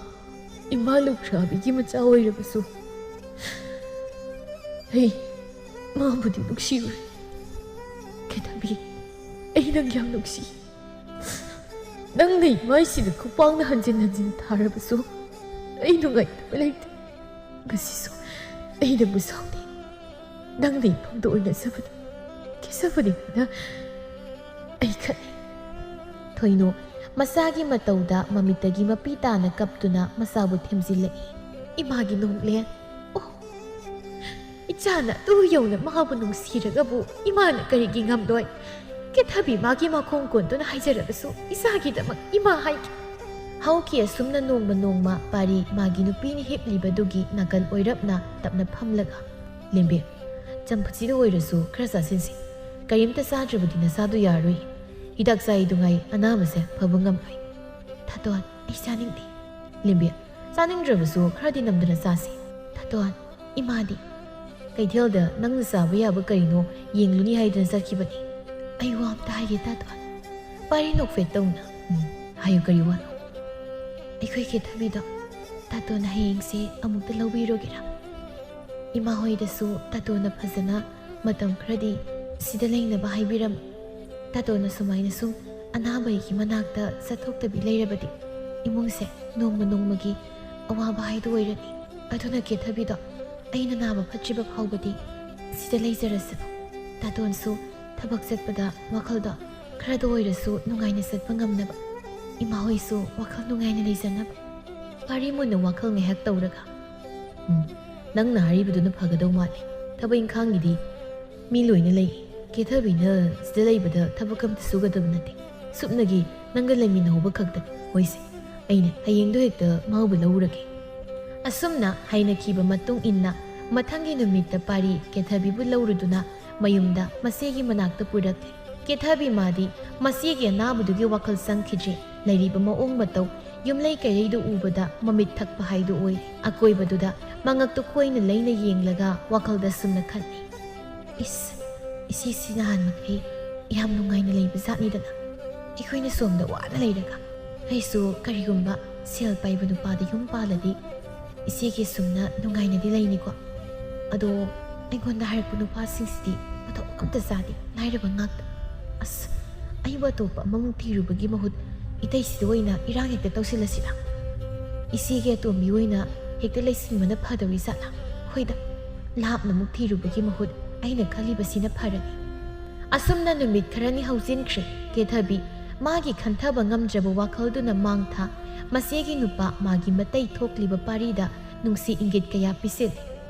ꯏꯃꯥ ꯂꯨꯈ꯭ꯔꯥꯕꯤꯒꯤ ꯃꯆꯥ ꯑꯣꯏꯔꯕꯁꯨ ꯑꯩ ꯃꯥꯕꯨꯗꯤ ꯅꯨꯡꯁꯤꯔꯨꯔꯦ꯫ ꯀꯦꯊꯕꯤ, ꯑꯩ ꯅꯪ ꯌꯥꯝ ꯅꯨꯡꯁꯤ꯫ ꯅꯪꯅ ꯏꯃꯥꯏꯁꯤꯗ ꯈꯨꯄꯥꯡꯅ ꯍꯟꯖꯤꯟ ꯍꯟꯖꯤꯟ ꯊꯥꯔꯕꯁꯨ ꯑꯩ ꯅꯨꯡꯉꯥꯏꯇꯕ ꯂꯩꯇꯦ꯫ ꯉꯁꯤꯁꯨ ꯑꯩ ꯅꯪꯕꯨ ꯁꯥꯎꯗꯦ꯫ ꯅꯪꯅ ꯏꯐꯝꯗ ꯑꯣꯏꯅꯖꯕꯗ ꯀꯦꯖꯕꯅꯤ ꯍꯥꯏꯅ ꯑꯩ ꯈꯜꯂꯤ꯫" ꯊꯣꯏꯅꯨ ꯃꯆꯥꯒꯤ ꯃꯇꯧꯗ ꯃꯃꯤꯠꯇꯒꯤ ꯃꯄꯤ ꯇꯥꯅ ꯀꯞꯇꯨꯅ ꯃꯆꯥꯕꯨ ꯊꯦꯝꯖꯤꯜꯂꯛꯏ꯫ "ꯏꯃꯥꯒꯤ ꯅꯣꯡꯂꯦꯟ, ꯑꯣ, ꯏꯆꯥꯅ ꯑꯗꯨ ꯌꯧꯅ ꯃꯥꯕꯨ ꯅꯨꯡꯁꯤꯔꯒꯕꯨ ꯏꯃꯥꯅ ꯀꯔꯤꯒꯤ ꯉꯝꯂꯣꯏ? ꯀꯦꯊꯕꯤ ꯃꯥꯒꯤ ꯃꯈꯣꯡ ꯀꯣꯟꯗꯨꯅ ꯍꯥꯏꯖꯔꯕꯁꯨ ꯏꯆꯥꯒꯤꯗꯃꯛ ꯏꯃꯥ ꯍꯥꯏꯒꯦ꯫" ꯍꯧꯈꯤ ꯑꯁꯨꯝꯅ ꯅꯣꯡꯃ ꯅꯣꯡꯃ ꯄꯥꯔꯤ ꯃꯥꯒꯤ ꯅꯨꯄꯤꯅ ꯍꯤꯞꯂꯤꯕꯗꯨꯒꯤ ꯅꯥꯀꯜ ꯑꯣꯏꯔꯞꯅ ꯇꯞꯅ ꯐꯝꯂꯒ, "ꯂꯦꯝꯕꯤ, ꯆꯝꯐꯨꯠꯁꯤꯗ ꯑꯣꯏꯔꯁꯨ ꯈꯔ ꯆꯥꯁꯤꯟꯁꯤ꯫ ꯀꯔꯤꯝꯇ ꯆꯥꯗ꯭ꯔꯕꯗꯤ ꯅꯁꯥꯗꯨ ꯌꯥꯔꯔꯣꯏ꯫ ꯍꯤꯗꯥꯛ ꯆꯥꯏꯗꯨꯉꯥꯏ ꯑꯅꯥꯕꯁꯦ ꯐꯕ ꯉꯝꯂꯣꯏ꯫" "ꯇꯥꯇꯣꯟ, ꯑꯩ ꯆꯥꯅꯤꯡꯗꯦ꯫" "ꯂꯦꯝꯕꯤ, ꯆꯥꯅꯤꯡꯗ꯭ꯔꯕꯁꯨ ꯈꯔꯗꯤ ꯅꯝꯗꯅ ꯆꯥꯁꯤ꯫" "ꯇꯥꯇꯣꯟ, ꯏꯃꯥꯗꯤ?" "ꯀꯩꯊꯦꯜꯗ ꯅꯪꯅ ꯆꯥꯕ ꯌꯥꯕ ꯀꯔꯤꯅꯣ ꯌꯦꯡꯂꯨꯅꯤ ꯍꯥꯏꯗꯨꯅ ꯆꯠꯈꯤꯕꯅꯤ꯫" "ꯑꯩ ꯋꯥ ꯑꯝꯇ ꯍꯥꯏꯒꯦ, ꯇꯥꯇꯣꯟ꯫" ꯄꯥꯔꯤ ꯅꯣꯛꯐꯦꯠ ꯇꯧꯅ, "ꯎꯝ, ꯍꯥꯏꯌꯨ, ꯀꯔꯤ ꯋꯥꯅꯣ?" "ꯑꯩꯈꯣꯏ ꯀꯦꯊꯕꯤꯗꯣ ꯇꯥꯇꯣꯟꯅ ꯍꯌꯦꯡꯁꯦ ꯑꯃꯨꯛꯇ ꯂꯧꯕꯤꯔꯨꯒꯦꯔꯥ? ꯏꯃꯥ ꯍꯣꯏꯗꯁꯨ ꯇꯥꯇꯣꯟꯅ ꯐꯖꯅ ꯃꯇꯝ ꯈꯔꯗꯤ ꯁꯤꯗ ꯂꯩꯅꯕ ꯍꯥꯏꯕꯤꯔꯝꯃꯨ꯫ ꯇꯥꯇꯣꯟꯅ ꯁꯨꯃꯥꯏꯅ ꯁꯨꯝ ꯑꯅꯥꯕꯒꯤ ꯃꯅꯥꯛꯇ ꯆꯠꯊꯣꯛꯇꯕꯤ ꯂꯩꯔꯕꯗꯤ ꯏꯃꯨꯡꯁꯦ ꯅꯣꯡꯃ ꯅꯣꯡꯃꯒꯤ ꯑꯋꯥꯕ ꯍꯥꯏꯗꯨ ꯑꯣꯏꯔꯅꯤ꯫ ꯑꯗꯨꯅ ꯀꯦꯊꯕꯤꯗꯣ ꯑꯩꯅ ꯅꯥꯕ ꯐꯠꯇ꯭ꯔꯤꯕ ꯐꯥꯎꯕꯗꯤ ꯁꯤꯗ ꯂꯩꯖꯔꯁꯅꯨ꯫ ꯇꯥꯇꯣꯟꯁꯨ ꯊꯕꯛ ꯆꯠꯄꯗ ꯋꯥꯈꯜꯗꯣ ꯈꯔꯗ ꯑꯣꯏꯔꯁꯨ ꯅꯨꯡꯉꯥꯏꯅ ꯆꯠꯄ ꯉꯝꯅꯕ ꯏꯃꯥ ꯍꯣꯏꯁꯨ ꯋꯥꯈꯜ ꯅꯨꯡꯉꯥꯏꯅ ꯂꯩꯖꯅꯕ꯫ ꯄꯥꯔꯤ ꯃꯨꯟꯅ ꯋꯥꯈꯜ ꯉꯥꯏꯍꯥꯛ ꯇꯧꯔꯒ, "ꯎꯝ, ꯅꯪꯅ ꯍꯥꯏꯔꯤꯕꯗꯨꯅ ꯐꯒꯗꯧ ꯃꯥꯜꯂꯦ꯫ ꯊꯕꯛ ꯏꯪꯈꯥꯡꯒꯤꯗꯤ ꯃꯤ ꯂꯣꯏꯅ ꯂꯩ꯫ ꯀꯦꯊꯕꯤꯅ ꯁꯤꯗ ꯂꯩꯕꯗ ꯊꯕꯛ ꯑꯝꯇ ꯁꯨꯒꯗꯕ ꯅꯠꯇꯦ꯫ ꯁꯨꯞꯅꯒꯤ ꯅꯪꯒ ꯂꯩꯃꯤꯟꯅꯍꯧꯕ ꯈꯛꯇꯅꯤ꯫ ꯍꯣꯏꯁꯦ, ꯑꯩꯅ ꯍꯌꯦꯡꯗꯣ ꯍꯦꯛꯇ ꯃꯥꯕꯨ ꯂꯧꯔꯒꯦ꯫" ꯑꯁꯨꯝꯅ ꯍꯥꯏꯅꯈꯤꯕ ꯃꯇꯨꯡ ꯏꯟꯅ ꯃꯊꯪꯒꯤ ꯅꯨꯃꯤꯠꯇ ꯄꯥꯔꯤ ꯀꯦꯊꯕꯤꯕꯨ ꯂꯧꯔꯨꯗꯨꯅ ꯃꯌꯨꯝꯗ ꯃꯆꯦꯒꯤ ꯃꯅꯥꯛꯇ ꯄꯨꯔꯛꯂꯦ꯫ ꯀꯦꯊꯕꯤ ꯃꯥꯗꯤ ꯃꯆꯦꯒꯤ ꯑꯅꯥꯕꯗꯨꯒꯤ ꯋꯥꯈꯜ ꯆꯪꯈꯤꯗ꯭ꯔꯦ꯫ ꯂꯩꯔꯤꯕ ꯃꯑꯣꯡ ꯃꯇꯧ, ꯌꯨꯝꯂꯩ ꯀꯩꯔꯩꯗꯨ ꯎꯕꯗ ꯃꯃꯤꯠ ꯊꯛꯄ ꯍꯥꯏꯗꯨ ꯑꯣꯏꯔꯦ꯫ ꯑꯀꯣꯏꯕꯗꯨꯗ ꯃꯉꯛꯇꯨ ꯈꯣꯏꯅ ꯂꯩꯅ ꯌꯦꯡꯂꯒ ꯋꯥꯈꯜꯗ ꯁꯨꯝꯅ ꯈꯜꯂꯤ, "ꯏꯁ, ꯏꯆꯦꯁꯤ ꯅꯍꯥꯟ ꯃꯈꯩ ꯌꯥꯝ ꯅꯨꯡꯉꯥꯏꯅ ꯂꯩꯕ ꯖꯥꯠꯅꯤꯗꯅ꯫ ꯑꯩꯈꯣꯏꯅ ꯁꯣꯝꯗ ꯋꯥꯅ ꯂꯩꯔꯒ꯫ ꯑꯩꯁꯨ ꯀꯔꯤꯒꯨꯝꯕ ꯁꯦꯜ ꯄꯥꯏꯕ ꯅꯨꯄꯥꯗ ꯌꯨꯝ ꯄꯥꯜꯂꯗꯤ ꯏꯆꯦꯒꯤ ꯁꯨꯝꯅ ꯅꯨꯡꯉꯥꯏꯅꯗꯤ ꯂꯩꯅꯤꯀꯣ꯫ ꯑꯗꯣ ꯑꯩꯉꯣꯟꯗ ꯍꯥꯏꯔꯛꯄ ꯅꯨꯄꯥꯁꯤꯡꯁꯤꯗꯤ ꯃꯊꯧ ꯑꯝꯇ ꯆꯥꯗꯦ, ꯂꯥꯏꯔꯕ ꯉꯥꯛꯇ꯫ ꯑꯁ, ꯑꯩꯕꯨ ꯑꯇꯣꯞꯄ ꯑꯃꯃꯨꯛ ꯊꯤꯔꯨꯕꯒꯤ ꯃꯍꯨꯠ ꯏꯇꯩꯁꯤꯗ ꯑꯣꯏꯅ ꯏꯔꯥꯡ ꯍꯦꯛꯇ ꯇꯧꯁꯤꯜꯂꯁꯤꯔꯥ? ꯏꯆꯦꯒꯤ ꯑꯇꯣꯝꯕꯤ ꯑꯣꯏꯅ ꯍꯦꯛꯇ ꯂꯩꯁꯤꯟꯕꯅ ꯐꯗꯧꯔꯤ ꯖꯥꯠꯂꯥ? ꯍꯣꯏꯗ, ꯂꯥꯞꯅ ꯑꯃꯨꯛ ꯊꯤꯔꯨꯕꯒꯤ ꯃꯍꯨꯠ ꯑꯩꯅ ꯈꯜꯂꯤꯕꯁꯤꯅ ꯐꯔꯅꯤ꯫" ꯑꯁꯨꯝꯅ ꯅꯨꯃꯤꯠ ꯈꯔꯅꯤ ꯍꯧꯖꯤꯟꯈ꯭ꯔꯦ꯫ ꯀꯦꯊꯕꯤ ꯃꯥꯒꯤ ꯈꯟꯊꯕ ꯉꯝꯗ꯭ꯔꯕ ꯋꯥꯈꯜꯗꯨꯅ ꯃꯥꯡ ꯊꯥ꯫ ꯃꯆꯦꯒꯤ ꯅꯨꯄꯥ ꯃꯥꯒꯤ ꯃꯇꯩ ꯊꯣꯛꯂꯤꯕ ꯄꯥꯔꯤꯗ ꯅꯨꯡꯁꯤ ꯏꯪꯒꯤꯠ ꯀꯌꯥ ꯄꯤꯁꯤꯜꯂꯤ꯫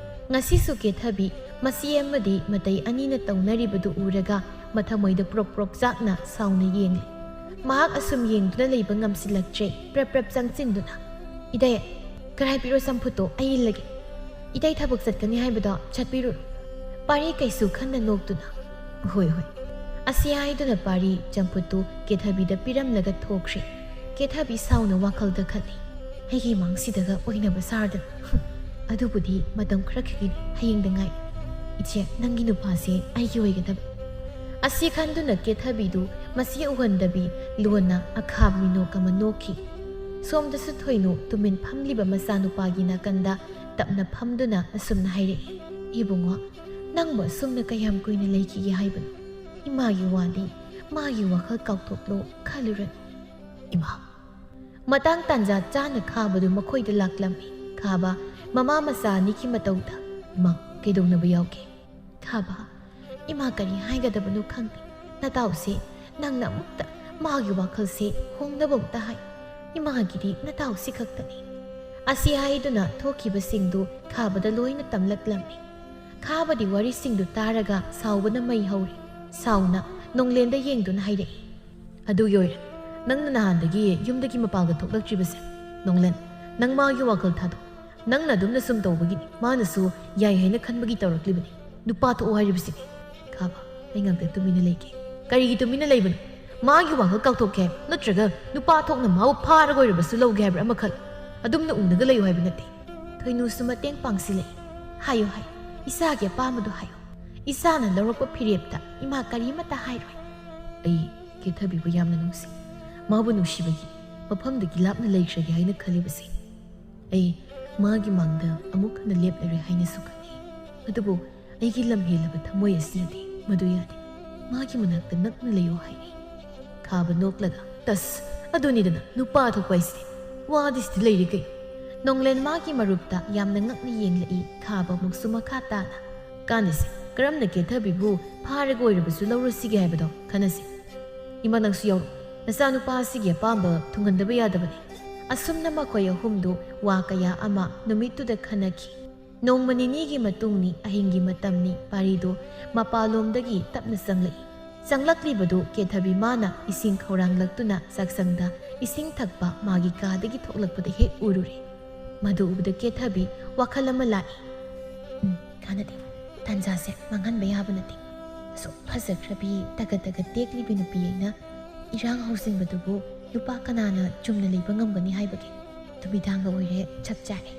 ꯉꯁꯤꯁꯨ ꯀꯦꯊꯕꯤ ꯃꯆꯦ ꯑꯃꯗꯤ ꯃꯇꯩ ꯑꯅꯤꯅ ꯇꯧꯅꯔꯤꯕꯗꯨ ꯎꯔꯒ ꯃꯊꯃꯣꯏꯗ ꯄ꯭ꯔꯣꯛ ꯄ꯭ꯔꯣꯛ ꯆꯥꯛꯅ ꯁꯥꯎꯅ ꯌꯦꯡꯂꯤ꯫ ꯃꯍꯥꯛ ꯑꯁꯨꯝ ꯌꯦꯡꯗꯨꯅ ꯂꯩꯕ ꯉꯝꯁꯤꯜꯂꯛꯇ꯭ꯔꯦ꯫ ꯄ꯭ꯔꯞ ꯄ꯭ꯔꯞ ꯆꯪꯁꯤꯟꯗꯨꯅ, "ꯏꯇꯩ, ꯈꯔ ꯍꯥꯏꯕꯤꯔꯣ ꯆꯝꯐꯨꯠꯇꯣ, ꯑꯩ ꯏꯜꯂꯒꯦ꯫ ꯏꯇꯩ ꯊꯕꯛ ꯆꯠꯀꯅꯤ ꯍꯥꯏꯕꯗꯣ ꯆꯠꯄꯤꯔꯨꯔꯣ꯫" ꯄꯥꯔꯤ ꯀꯩꯁꯨ ꯈꯟꯅ ꯅꯣꯛꯇꯨꯅ, "ꯍꯣꯏ, ꯍꯣꯏ꯫" ꯑꯁꯤ ꯍꯥꯏꯗꯨꯅ ꯄꯥꯔꯤ ꯆꯝꯐꯨꯠꯇꯨ ꯀꯦꯊꯕꯤꯗ ꯄꯤꯔꯝꯂꯒ ꯊꯣꯛꯈ꯭ꯔꯦ꯫ ꯀꯦꯊꯕꯤ ꯁꯥꯎꯅ ꯋꯥꯈꯜꯗ ꯈꯜꯂꯤ, "ꯑꯩꯒꯤ ꯃꯥꯡꯁꯤꯗꯒ ꯑꯣꯏꯅꯕ ꯁꯥꯔꯗꯅ꯫ ꯑꯗꯨꯕꯨꯗꯤ ꯃꯇꯝ ꯈꯔ ꯈꯛꯀꯤꯅꯤ, ꯍꯌꯦꯡꯗ ꯉꯥꯏ꯫ ꯏꯆꯦ, ꯅꯪꯒꯤ ꯅꯨꯄꯥꯁꯦ ꯑꯩꯒꯤ ꯑꯣꯏꯒꯗꯕ꯫" ꯑꯁꯤ ꯈꯟꯗꯨꯅ ꯀꯦꯊꯕꯤꯗꯨ ꯃꯁꯤ ꯎꯍꯟꯗꯕꯤ ꯂꯣꯟꯅ ꯑꯈꯥꯕ ꯃꯤꯅꯣꯛ ꯑꯃ ꯅꯣꯛꯈꯤ꯫ ꯁꯣꯝꯗꯁꯨ ꯊꯣꯏꯅꯨ ꯇꯨꯃꯤꯟ ꯐꯝꯂꯤꯕ ꯃꯆꯥꯅꯨꯄꯥꯒꯤ ꯅꯥꯀꯟꯗ ꯇꯞꯅ ꯐꯝꯗꯨꯅ ꯑꯁꯨꯝꯅ ꯍꯥꯏꯔꯛꯏ, "ꯏꯕꯨꯡꯉꯣ, ꯅꯪꯕꯨ ꯑꯁꯨꯝꯅ ꯀꯌꯥꯝ ꯀꯨꯏꯅ ꯂꯩꯈꯤꯒꯦ ꯍꯥꯏꯕꯅꯣ? ꯏꯃꯥꯒꯤ ꯋꯥꯗꯤ ꯃꯥꯒꯤ ꯋꯥꯈꯜ ꯀꯥꯎꯊꯣꯛꯂꯣ ꯈꯜꯂꯨꯔꯅꯨ꯫" ꯏꯃꯥ! ꯃꯇꯥꯡ ꯇꯥꯟꯖꯥ ꯆꯥꯅ ꯈꯥꯕꯗꯨ ꯃꯈꯣꯏꯗ ꯂꯥꯛꯂꯝꯃꯤ꯫ ꯈꯥꯕ ꯃꯃꯥ ꯃꯆꯥ ꯑꯅꯤꯒꯤ ꯃꯇꯧꯗ, "ꯏꯃꯥ, ꯀꯩꯗꯧꯅꯕ ꯌꯥꯎꯒꯦ?" ꯈꯥꯕ, "ꯏꯃꯥ, ꯀꯔꯤ ꯍꯥꯏꯒꯗꯕꯅꯣ ꯈꯪꯗꯦ꯫ ꯅꯇꯥꯎꯁꯦ ꯅꯪꯅ ꯑꯃꯨꯛꯇ ꯃꯥꯒꯤ ꯋꯥꯈꯜꯁꯦ ꯍꯣꯡꯅꯕ ꯑꯝꯇ ꯍꯥꯏ꯫ ꯏꯃꯥꯒꯤꯗꯤ ꯅꯇꯥꯎꯁꯤ ꯈꯛꯇꯅꯤ꯫ ꯑꯁꯤ ꯍꯥꯏꯗꯨꯅ ꯊꯣꯛꯈꯤꯕꯁꯤꯡꯗꯨ ꯈꯥꯕꯗ ꯂꯣꯏꯅ ꯇꯝꯂꯛꯂꯝꯃꯤ꯫ ꯈꯥꯕꯗꯤ ꯋꯥꯔꯤꯁꯤꯡꯗꯨ ꯇꯥꯔꯒ ꯁꯥꯎꯕꯅ ꯃꯩ ꯍꯧꯔꯤ꯫ ꯁꯥꯎꯅ ꯅꯣꯡꯂꯦꯟꯗ ꯌꯦꯡꯗꯨꯅ ꯍꯥꯏꯔꯛꯏ, "ꯑꯗꯨꯒꯤ ꯑꯣꯏꯔꯦ ꯅꯪꯅ ꯅꯍꯥꯟꯗꯒꯤ ꯌꯨꯝꯗꯒꯤ ꯃꯄꯥꯟꯒ ꯊꯣꯛꯂꯛꯇ꯭ꯔꯤꯕꯁꯦ꯫ ꯅꯣꯡꯂꯦꯟ, ꯅꯪ ꯃꯥꯒꯤ ꯋꯥꯈꯜ ꯊꯥꯗꯣꯛ꯫ ꯅꯪꯅ ꯑꯗꯨꯝꯅ ꯁꯨꯝ ꯇꯧꯕꯒꯤꯅꯤ꯫ ꯃꯥꯅꯁꯨ ꯌꯥꯏ ꯍꯥꯏꯅ ꯈꯟꯕꯒꯤ ꯇꯧꯔꯛꯂꯤꯕꯅꯤ꯫ ꯅꯨꯄꯥ ꯊꯣꯛꯑꯣ ꯍꯥꯏꯔꯤꯕꯁꯤꯅꯤ꯫" ꯈꯥꯕ, ꯑꯩ ꯉꯥꯛꯇ ꯇꯨꯃꯤꯟꯅ ꯂꯩꯒꯦ꯫ "ꯀꯔꯤꯒꯤ ꯇꯨꯃꯤꯟꯅ ꯂꯩꯕꯅꯣ? ꯃꯥꯒꯤ ꯋꯥꯈꯜ ꯀꯥꯎꯊꯣꯛꯀꯦ ꯍꯥꯏꯕ꯭ꯔꯣ? ꯅꯠꯇ꯭ꯔꯒ ꯅꯨꯄꯥ ꯊꯣꯛꯅ ꯃꯥꯕꯨ ꯐꯥꯔꯒ ꯑꯣꯏꯔꯕꯁꯨ ꯂꯧꯒꯦ ꯍꯥꯏꯕ꯭ꯔꯥ? ꯑꯃꯈꯛ ꯑꯗꯨꯝꯅ ꯎꯅꯒ ꯂꯩꯌꯨ ꯍꯥꯏꯕ ꯅꯠꯇꯦ꯫" ꯊꯣꯏꯅꯨꯁꯨ ꯃꯇꯦꯡ ꯄꯥꯡꯁꯤꯜꯂꯛꯏ꯫ "ꯍꯥꯏꯌꯨ, ꯍꯥꯏꯌꯨ꯫ ꯏꯆꯥꯒꯤ ꯑꯄꯥꯝꯕꯗꯨ ꯍꯥꯏꯌꯨ꯫ ꯏꯆꯥꯅ ꯂꯧꯔꯛꯄ ꯐꯤꯔꯦꯞꯇ ꯏꯃꯥ ꯀꯔꯤꯃꯠꯇ ꯍꯥꯏꯔꯣꯏ꯫" ꯑꯩ ꯀꯦꯊꯕꯤꯕꯨ ꯌꯥꯝꯅ ꯅꯨꯡꯁꯤ꯫ ꯃꯥꯕꯨ ꯅꯨꯡꯁꯤꯕꯒꯤ ꯃꯐꯝꯗꯒꯤ ꯂꯥꯞꯅ ꯂꯩꯈ꯭ꯔꯒꯦ ꯍꯥꯏꯅ ꯈꯜꯂꯤꯕꯁꯦ꯫ ꯑꯩ ꯃꯥꯒꯤ ꯃꯥꯡꯗ ꯑꯃꯨꯛ ꯍꯟꯅ ꯂꯦꯞꯂꯔꯣꯏ ꯍꯥꯏꯅꯁꯨ ꯈꯜꯂꯤ꯫ ꯑꯗꯨꯕꯨ ꯑꯩꯒꯤ ꯂꯝ ꯍꯦꯜꯂꯕ ꯊꯃꯣꯏ ꯑꯁꯤꯅꯗꯤ ꯃꯗꯨ ꯌꯥꯗꯦ꯫ ꯃꯥꯒꯤ ꯃꯅꯥꯛꯇ ꯅꯛꯅ ꯂꯩꯌꯨ ꯍꯥꯏꯔꯤ꯫ ꯈꯥꯕ ꯅꯣꯛꯂꯒ, "ꯇꯁ, ꯑꯗꯨꯅꯤꯗꯅ ꯅꯨꯄꯥ ꯊꯣꯛꯄ ꯍꯥꯏꯁꯤꯗꯤ꯫ ꯋꯥꯗꯤ ꯁꯤꯗ ꯂꯩꯔꯦ ꯀꯩ?" ꯅꯣꯡꯂꯦꯟ ꯃꯥꯒꯤ ꯃꯔꯨꯞꯇ ꯌꯥꯝꯅ ꯉꯛꯅ ꯌꯦꯡꯂꯛꯏ꯫ ꯈꯥꯕ ꯑꯃꯨꯛꯁꯨ ꯃꯈꯥ ꯇꯥꯅ, "ꯀꯥꯟꯅꯁꯤ, ꯀꯔꯝꯅ ꯀꯦꯊꯕꯤꯕꯨ ꯐꯥꯔꯒ ꯑꯣꯏꯔꯕꯁꯨ ꯂꯧꯔꯨꯁꯤꯒꯦ ꯍꯥꯏꯕꯗꯣ ꯈꯟꯅꯁꯤ꯫ ꯏꯃꯥ, ꯅꯪꯁꯨ ꯌꯥꯎꯔꯣ꯫ ꯅꯆꯥꯅꯨꯄꯥ ꯑꯁꯤꯒꯤ ꯑꯄꯥꯝꯕ ꯊꯨꯡꯍꯟꯗꯕ ꯌꯥꯗꯕꯅꯤ꯫" ꯑꯁꯨꯝꯅ ꯃꯈꯣꯏ ꯑꯍꯨꯝꯗꯨ ꯋꯥ ꯀꯌꯥ ꯑꯃ ꯅꯨꯃꯤꯠꯇꯨꯗ ꯈꯟꯅꯈꯤ꯫ ꯅꯣꯡꯃ ꯅꯤꯅꯤꯒꯤ ꯃꯇꯨꯡꯅꯤ, ꯑꯍꯤꯡꯒꯤ ꯃꯇꯝꯅꯤ꯫ ꯄꯥꯔꯤꯗꯨ ꯃꯄꯥꯟꯂꯣꯝꯗꯒꯤ ꯇꯞꯅ ꯆꯪꯂꯛꯏ꯫ ꯆꯪꯂꯛꯂꯤꯕꯗꯨ ꯀꯦꯊꯕꯤ ꯃꯥꯅ ꯏꯁꯤꯡ ꯈꯧꯔꯥꯡꯂꯛꯇꯨꯅ ꯆꯥꯛꯁꯪꯗ ꯏꯁꯤꯡ ꯊꯛꯄ ꯃꯥꯒꯤ ꯀꯥꯗꯒꯤ ꯊꯣꯛꯂꯛꯄꯗ ꯍꯦꯛ ꯎꯔꯨꯔꯦ꯫ ꯃꯗꯨ ꯎꯕꯗ ꯀꯦꯊꯕꯤ ꯋꯥꯈꯜ ꯑꯃ ꯂꯥꯛꯏ꯫ "ꯎꯝ, ꯀꯥꯟꯅꯗꯦ꯫ ꯇꯥꯟꯖꯥꯁꯦ ꯃꯥꯡꯍꯟꯕ ꯌꯥꯕ ꯅꯠꯇꯦ꯫ ꯑꯁꯨꯛ ꯐꯖꯈ꯭ꯔꯕꯤ, ꯇꯒꯠ ꯇꯒꯠ ꯇꯦꯛꯂꯤꯕꯤ ꯅꯨꯄꯤ ꯑꯩꯅ ꯏꯔꯥꯡ ꯍꯧꯖꯤꯟꯕꯗꯨꯕꯨ ꯅꯨꯄꯥ ꯀꯅꯥꯅ ꯆꯨꯝꯅ ꯂꯩꯕ ꯉꯝꯒꯅꯤ ꯍꯥꯏꯕꯒꯦ? ꯅꯨꯃꯤꯗꯥꯡꯒ ꯑꯣꯏꯔꯦ, ꯆꯞ ꯆꯥꯔꯦ꯫"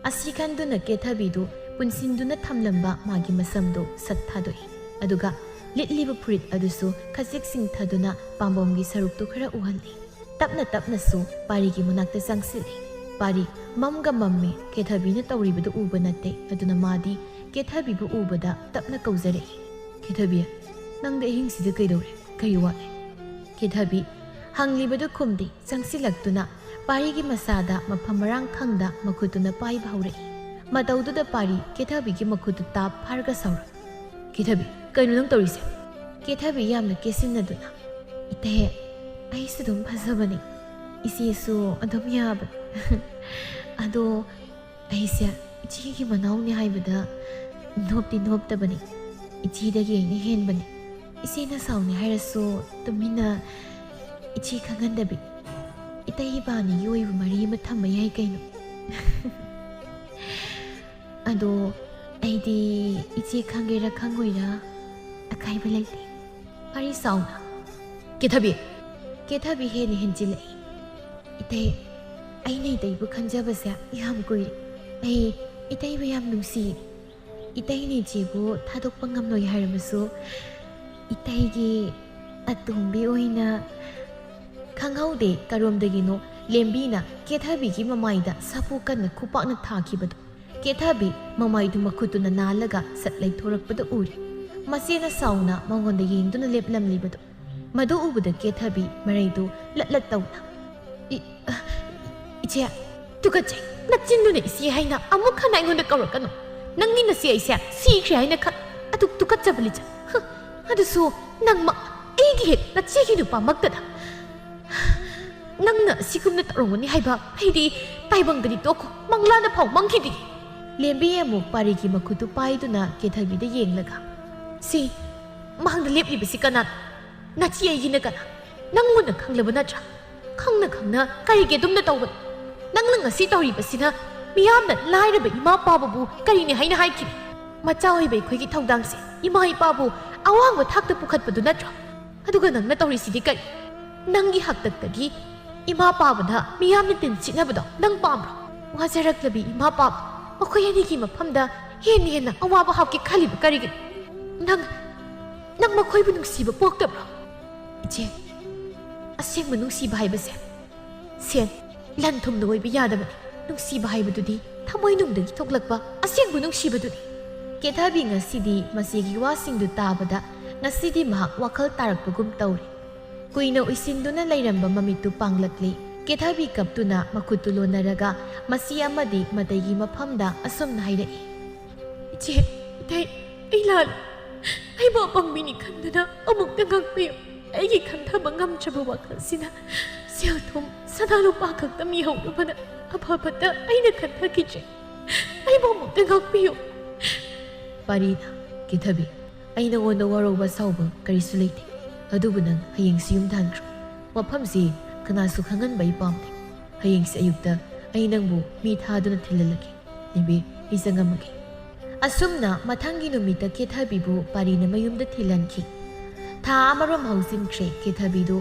ꯑꯁꯤ ꯈꯟꯗꯨꯅ ꯀꯦꯊꯕꯤꯗꯨ ꯄꯨꯟꯁꯤꯟꯗꯨꯅ ꯊꯝꯂꯝꯕ ꯃꯥꯒꯤ ꯃꯁꯝꯗꯨ ꯁꯠ ꯊꯥꯗꯣꯛꯏ꯫ ꯑꯗꯨꯒ ꯂꯤꯠꯂꯤꯕ ꯐꯨꯔꯤꯠ ꯑꯗꯨꯁꯨ ꯈꯖꯤꯛ ꯆꯤꯡꯊꯗꯨꯅ ꯄꯥꯝꯕꯣꯝꯒꯤ ꯁꯔꯨꯛꯇꯨ ꯈꯔ ꯎꯍꯜꯂꯤ꯫ ꯇꯞꯅ ꯇꯞꯅꯁꯨ ꯄꯥꯔꯤꯒꯤ ꯃꯅꯥꯛꯇ ꯆꯪꯁꯤꯜꯂꯤ꯫ ꯄꯥꯔꯤ ꯃꯝꯒ ꯃꯝꯃꯤ꯫ ꯀꯦꯊꯕꯤꯅ ꯇꯧꯔꯤꯕꯗꯨ ꯎꯕ ꯅꯠꯇꯦ, ꯑꯗꯨꯅ ꯃꯥꯗꯤ ꯀꯦꯊꯕꯤꯕꯨ ꯎꯕꯗ ꯇꯞꯅ ꯀꯧꯖꯔꯛꯏ꯫ "ꯀꯦꯊꯕꯤ, ꯅꯪꯗꯤ ꯑꯍꯤꯡꯁꯤꯗ ꯀꯩꯗꯧꯔꯦ? ꯀꯔꯤ ꯋꯥꯠꯂꯦ?" ꯀꯦꯊꯕꯤ ꯍꯪꯂꯤꯕꯗꯨ ꯈꯨꯝꯗꯦ꯫ ꯆꯪꯁꯤꯜꯂꯛꯇꯨꯅ ꯄꯥꯔꯤꯒꯤ ꯃꯁꯥꯗ ꯃꯐꯝ ꯃꯔꯥꯡ ꯈꯪꯗ ꯃꯈꯨꯠꯇꯨꯅ ꯄꯥꯏꯕ ꯍꯧꯔꯛꯏ꯫ ꯃꯇꯧꯗꯨꯗ ꯄꯥꯔꯤ ꯀꯦꯊꯕꯤꯒꯤ ꯃꯈꯨꯠꯇꯨ ꯇꯥꯞ ꯐꯥꯔꯒ ꯁꯥꯎꯔꯛꯏ꯫ "ꯀꯦꯊꯕꯤ, ꯀꯩꯅꯣ ꯅꯪ ꯇꯧꯔꯤꯁꯦ?" ꯀꯦꯊꯕꯤ ꯌꯥꯝꯅ ꯀꯦꯁꯤꯟꯅꯗꯨꯅ, "ꯏꯇꯥꯍꯦ, ꯑꯩꯁꯨ ꯑꯗꯨꯝ ꯐꯖꯕꯅꯤ, ꯏꯆꯦꯁꯨ ꯑꯗꯨꯝ ꯌꯥꯕꯅꯤ꯫ ꯑꯗꯣ ꯑꯩꯁꯦ ꯏꯆꯦꯒꯤ ꯃꯅꯥꯎꯅꯤ ꯍꯥꯏꯕꯗ ꯅꯣꯞꯇꯤ ꯅꯣꯞꯇꯕꯅꯤ꯫ ꯏꯆꯦꯗꯒꯤ ꯑꯩꯅ ꯍꯦꯟꯕꯅꯤ꯫ ꯏꯆꯦꯅ ꯁꯥꯎꯅꯤ ꯍꯥꯏꯔꯁꯨ ꯇꯨꯃꯤꯟꯅ ꯏꯆꯦ ꯈꯪꯍꯟꯗꯕꯤ, ꯏꯇꯩ ꯏꯕꯥꯅꯤꯒꯤ ꯑꯣꯏꯕ ꯃꯔꯤ ꯑꯃ ꯊꯝꯕ ꯌꯥꯏ ꯀꯩꯅꯣ꯫ ꯑꯗꯣ ꯑꯩꯗꯤ ꯏꯆꯦ ꯈꯪꯒꯦꯔꯥ ꯈꯪꯉꯣꯏꯔꯥ ꯑꯀꯥꯏꯕ ꯂꯩꯇꯦ꯫ ꯋꯥꯔꯤ ꯁꯥꯎꯅ꯫ ꯀꯦꯊꯕꯤ꯫ ꯀꯦꯊꯕꯤ ꯍꯦꯟꯅ ꯍꯦꯟꯖꯤꯜꯂꯛꯏ꯫ ꯏꯇꯩ, ꯑꯩꯅ ꯏꯇꯩꯕꯨ ꯈꯟꯖꯕꯁꯦ ꯌꯥꯝ ꯀꯨꯏꯔꯦ꯫ ꯑꯩ ꯏꯇꯩꯕꯨ ꯌꯥꯝ ꯅꯨꯡꯁꯤꯌꯦ꯫ ꯏꯇꯩꯅ ꯏꯆꯦꯕꯨ ꯊꯥꯗꯣꯛꯄ ꯉꯝꯂꯣꯏ ꯍꯥꯏꯔꯕꯁꯨ, ꯏꯇꯩꯒꯤ ꯑꯇꯣꯝꯕꯤ ꯑꯣꯏꯅ ꯈꯪꯍꯧꯗꯦ ꯀꯔꯣꯝꯗꯒꯤꯅꯣ ꯂꯦꯝꯕꯤꯅ ꯀꯦꯊꯕꯤꯒꯤ ꯃꯃꯥꯏꯗ ꯁꯥꯐꯨ ꯀꯟꯅ ꯈꯨꯄꯥꯛꯅ ꯊꯥꯈꯤꯕꯗꯨ꯫ ꯀꯦꯊꯕꯤ ꯃꯃꯥꯏꯗꯨ ꯃꯈꯨꯠꯇꯨꯅ ꯅꯥꯜꯂꯒ ꯁꯠ ꯂꯩꯊꯣꯔꯛꯄꯗꯨ ꯎꯔꯦ꯫ ꯃꯆꯦꯅ ꯁꯥꯎꯅ ꯃꯉꯣꯟꯗ ꯌꯦꯡꯗꯨꯅ ꯂꯦꯞꯂꯝꯂꯤꯕꯗꯨ꯫ ꯃꯗꯨ ꯎꯕꯗ ꯀꯦꯊꯕꯤ ꯃꯔꯩꯗꯨ ꯂꯠ ꯂꯠ ꯇꯧꯅ, "ꯏ-, ꯑ, ꯏꯆꯦ, ꯇꯨꯀꯠꯆꯩ꯫ ꯅꯆꯤꯟꯗꯨꯅ ꯏꯆꯦ ꯍꯥꯏꯅ ꯑꯃꯨꯛ ꯍꯟꯅ ꯑꯩꯉꯣꯟꯗ ꯀꯧꯔꯛꯀꯅꯨ꯫ ꯅꯪꯒꯤ ꯅꯆꯦ ꯑꯩꯁꯦ ꯁꯤꯈ꯭ꯔꯦ ꯍꯥꯏꯅ ꯈꯟ-, ꯑꯗꯨꯛ ꯇꯨꯀꯠꯆꯕ ꯂꯤꯆꯠ꯫ ꯍ, ꯑꯗꯨꯁꯨ ꯅꯪꯃꯛ, ꯑꯩꯒꯤ ꯍꯦꯛ ꯅꯆꯦꯒꯤ ꯅꯨꯄꯥꯃꯛꯇꯗ꯫ ꯅꯪꯅ ꯑꯁꯤꯒꯨꯝꯅ ꯇꯧꯔꯝꯒꯅꯤ ꯍꯥꯏꯕ ꯑꯩꯗꯤ ꯇꯥꯏꯕꯪꯗꯗꯤ ꯇꯣꯛꯈꯣ, ꯃꯪꯂꯥꯟꯗ ꯐꯥꯎ ꯃꯪꯈꯤꯗꯦ꯫" ꯂꯦꯝꯕꯤ ꯑꯃꯨꯛ ꯄꯥꯔꯤꯒꯤ ꯃꯈꯨꯠꯇꯨ ꯄꯥꯏꯗꯨꯅ ꯀꯦꯊꯕꯤꯗ ꯌꯦꯡꯂꯒ, "ꯁꯤ ꯃꯥꯡꯗ ꯂꯦꯞꯂꯤꯕꯁꯤ ꯀꯅꯥꯅꯣ? ꯅꯆꯦ ꯑꯩꯒꯤꯅ ꯀꯅꯥ? ꯅꯪ ꯃꯨꯟꯅ ꯈꯪꯂꯕ ꯅꯠꯇ꯭ꯔꯥ? ꯈꯪꯅ ꯈꯪꯅ ꯀꯔꯤꯒꯤ ꯑꯗꯨꯝꯅ ꯇꯧꯕꯅꯣ? ꯅꯪꯅ ꯉꯁꯤ ꯇꯧꯔꯤꯕꯁꯤꯅ ꯃꯤꯌꯥꯝꯅ ꯂꯥꯏꯔꯕ ꯏꯃꯥ ꯄꯥꯕꯕꯨ ꯀꯔꯤꯅꯤ ꯍꯥꯏꯅ ꯍꯥꯏꯈꯤꯅꯤ? ꯃꯆꯥ ꯑꯣꯏꯕ ꯑꯩꯈꯣꯏꯒꯤ ꯊꯧꯗꯥꯡꯁꯦ ꯏꯃꯥ ꯏꯄꯥꯕꯨ ꯑꯋꯥꯡꯕ ꯊꯥꯛꯇ ꯄꯨꯈꯠꯄꯗꯨ ꯅꯠꯇ꯭ꯔꯣ? ꯑꯗꯨꯒ ꯅꯪꯅ ꯇꯧꯔꯤꯁꯤꯗꯤ ꯀꯔꯤ? ꯅꯪꯒꯤ ꯍꯥꯛꯇꯛꯇꯒꯤ ꯏꯃꯥ ꯄꯥꯕꯗ ꯃꯤꯌꯥꯝꯅ ꯇꯤꯟ ꯁꯤꯠꯅꯕꯗꯣ ꯅꯪ ꯄꯥꯝꯕ꯭ꯔꯣ? ꯋꯥꯖꯔꯛꯂꯕꯤ ꯏꯃꯥ ꯄꯥꯕ ꯃꯈꯣꯏ ꯑꯅꯤꯒꯤ ꯃꯐꯝꯗ ꯍꯦꯟꯅ ꯍꯦꯟꯅ ꯑꯋꯥꯕ ꯍꯥꯞꯀꯦ ꯈꯜꯂꯤꯕ ꯀꯔꯤꯒꯤꯅꯣ? ꯅꯪ, ꯅꯪ ꯃꯈꯣꯏꯕꯨ ꯅꯨꯡꯁꯤꯕ ꯄꯣꯛꯇꯕ꯭ꯔꯣ?" "ꯏꯆꯦ, ꯑꯁꯦꯡꯕ ꯅꯨꯡꯁꯤꯕ ꯍꯥꯏꯕꯁꯦ ꯁꯦꯟ, ꯂꯟ ꯊꯨꯝꯅ ꯑꯣꯏꯕ ꯌꯥꯗꯕꯅꯤ꯫ ꯅꯨꯡꯁꯤꯕ ꯍꯥꯏꯕꯗꯨꯗꯤ ꯊꯃꯣꯏꯅꯨꯡꯗꯒꯤ ꯊꯣꯛꯂꯛꯄ ꯑꯁꯦꯡꯕ ꯅꯨꯡꯁꯤꯕꯗꯨꯅꯤ꯫" ꯀꯦꯊꯕꯤ ꯉꯁꯤꯗꯤ ꯃꯁꯤꯒꯤ ꯋꯥꯁꯤꯡꯗꯨ ꯇꯥꯕꯗ ꯉꯁꯤꯗꯤ ꯃꯍꯥꯛ ꯋꯥꯈꯜ ꯇꯥꯔꯛꯄꯒꯨꯝ ꯇꯧꯔꯦ꯫ ꯀꯨꯏꯅ ꯎꯏꯁꯤꯟꯗꯨꯅ ꯂꯩꯔꯝꯕ ꯃꯃꯤꯠꯇꯨ ꯄꯥꯡꯂꯛꯂꯦ꯫ ꯀꯦꯊꯕꯤ ꯀꯞꯇꯨꯅ ꯃꯈꯨꯠꯇꯨ ꯂꯣꯟꯅꯔꯒ ꯃꯆꯤ ꯑꯃꯗꯤ ꯃꯇꯩꯒꯤ ꯃꯐꯝꯗ ꯑꯁꯨꯝꯅ ꯍꯥꯏꯔꯛꯏ, "ꯏꯆꯦ, ꯏꯇꯩ, ꯑꯩ ꯂꯥꯜꯂꯦ꯫ ꯑꯩꯕꯨ ꯑꯄꯪꯕꯤꯅꯤ ꯈꯟꯗꯨꯅ ꯑꯃꯨꯛꯇ ꯉꯥꯛꯄꯤꯌꯨ꯫ ꯑꯩꯒꯤ ꯈꯟꯊꯕ ꯉꯝꯗ꯭ꯔꯕ ꯋꯥꯈꯜꯁꯤꯅ ꯁꯦꯜ ꯊꯨꯝ, ꯁꯅꯥ ꯂꯨꯄꯥ ꯈꯛꯇ ꯃꯤꯍꯧꯔꯨꯕꯅ ꯑꯐꯕꯇ ꯑꯩꯅ ꯈꯟꯊꯈꯤꯗ꯭ꯔꯦ꯫ ꯑꯩꯕꯨ ꯑꯃꯨꯛꯇ ꯉꯥꯛꯄꯤꯌꯨ꯫ ꯄꯥꯔꯤꯅ, ꯀꯦꯊꯕꯤ, ꯑꯩ ꯅꯉꯣꯟꯗ ꯋꯥꯔꯧꯕ ꯁꯥꯎꯕ ꯀꯔꯤꯁꯨ ꯂꯩꯇꯦ꯫ ꯑꯗꯨꯕꯨ ꯅꯪ ꯍꯌꯦꯡꯁꯤ ꯌꯨꯝꯗ ꯍꯟꯈ꯭ꯔꯣ꯫ ꯃꯐꯝꯁꯤ ꯀꯅꯥꯁꯨ ꯈꯪꯍꯟꯕ ꯑꯩ ꯄꯥꯝꯗꯦ꯫ ꯍꯌꯦꯡꯁꯤ ꯑꯌꯨꯛꯇ ꯑꯩ ꯅꯪꯕꯨ ꯃꯤ ꯊꯥꯗꯨꯅ ꯊꯤꯜꯍꯜꯂꯒꯦ꯫ ꯅꯦꯕꯦ, ꯑꯩ ꯆꯪꯉꯝꯃꯒꯦ꯫ ꯑꯁꯨꯝꯅ ꯃꯊꯪꯒꯤ ꯅꯨꯃꯤꯠꯇ ꯀꯦꯊꯕꯤꯕꯨ ꯄꯥꯔꯤꯅ ꯃꯌꯨꯝꯗ ꯊꯤꯜꯍꯟꯈꯤ꯫ ꯊꯥ ꯑꯃꯔꯣꯝ ꯍꯧꯖꯤꯟꯈ꯭ꯔꯦ꯫ ꯀꯦꯊꯕꯤꯗꯨ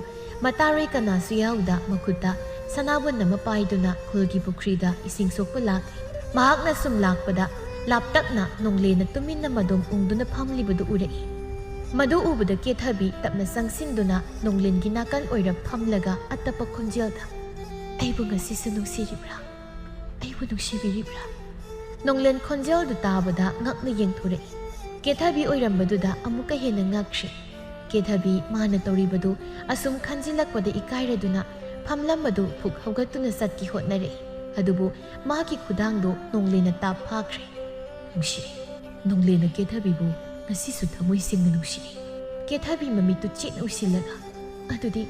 ꯃꯇꯥꯔꯣꯏ ꯀꯅꯥꯁꯨ ꯌꯥꯎꯗ ꯃꯈꯨꯠꯇ ꯁꯅꯥꯕꯨꯟ ꯑꯃ ꯄꯥꯏꯗꯨꯅ ꯈꯨꯜꯒꯤ ꯄꯨꯈ꯭ꯔꯤꯗ ꯏꯁꯤꯡ ꯁꯣꯛꯄ ꯂꯥꯛꯂꯤ꯫ ꯃꯍꯥꯛꯅ ꯁꯨꯝ ꯂꯥꯛꯄꯗ ꯂꯥꯞꯇꯛꯅ ꯅꯣꯡꯂꯦꯟꯅ ꯇꯨꯃꯤꯟꯅ ꯃꯗꯨꯝ ꯎꯪꯗꯨꯅ ꯐꯝꯂꯤꯕꯗꯨ ꯎꯔꯛꯏ꯫ ꯃꯗꯨ ꯎꯕꯗ ꯀꯦꯊꯕꯤ ꯇꯞꯅ ꯆꯪꯁꯤꯟꯗꯨꯅ ꯅꯣꯡꯂꯦꯟꯒꯤ ꯅꯥꯀꯜ ꯑꯣꯏꯔꯞ ꯐꯝꯂꯒ ꯑꯇꯞꯄ ꯈꯣꯟꯖꯦꯜꯗ, "ꯑꯩꯕꯨ ꯉꯁꯤꯁꯨ ꯅꯨꯡꯁꯤꯔꯤꯕ꯭ꯔꯥ? ꯑꯩꯕꯨ ꯅꯨꯡꯁꯤꯕꯤꯔꯤꯕ꯭ꯔꯥ?" ꯅꯣꯡꯂꯦꯟ ꯈꯣꯟꯖꯦꯜꯗꯨ ꯇꯥꯕꯗ ꯉꯛꯅ ꯌꯦꯡꯊꯣꯔꯛꯏ꯫ ꯀꯦꯊꯕꯤ ꯑꯣꯏꯔꯝꯕꯗꯨꯗ ꯑꯃꯨꯛꯀ ꯍꯦꯟꯅ ꯉꯛꯈ꯭ꯔꯦ꯫ ꯀꯦꯊꯕꯤ ꯃꯥꯅ ꯇꯧꯔꯤꯕꯗꯨ ꯑꯁꯨꯝ ꯈꯟꯖꯤꯜꯂꯛꯄꯗ ꯏꯀꯥꯏꯔꯗꯨꯅ ꯐꯝꯂꯝꯕꯗꯨ ꯐꯨꯛ ꯍꯧꯒꯠꯇꯨꯅ ꯆꯠꯀꯦ ꯍꯣꯠꯅꯔꯛꯏ꯫ ꯑꯗꯨꯕꯨ ꯃꯥꯒꯤ ꯈꯨꯗꯥꯡꯗꯨ ꯅꯣꯡꯂꯦꯟꯅ ꯇꯥꯞ ꯐꯥꯈ꯭ꯔꯦ꯫ "ꯅꯨꯡꯁꯤꯔꯦ, ꯅꯣꯡꯂꯦꯟꯅ ꯀꯦꯊꯕꯤꯕꯨ ꯉꯁꯤꯁꯨ ꯊꯃꯣꯏ ꯁꯦꯡꯅ ꯅꯨꯡꯁꯤꯔꯦ꯫" ꯀꯦꯊꯕꯤ ꯃꯃꯤꯠꯇꯨ ꯆꯦꯠꯅ ꯎꯏꯁꯤꯜꯂꯒ, "ꯑꯗꯨꯗꯤ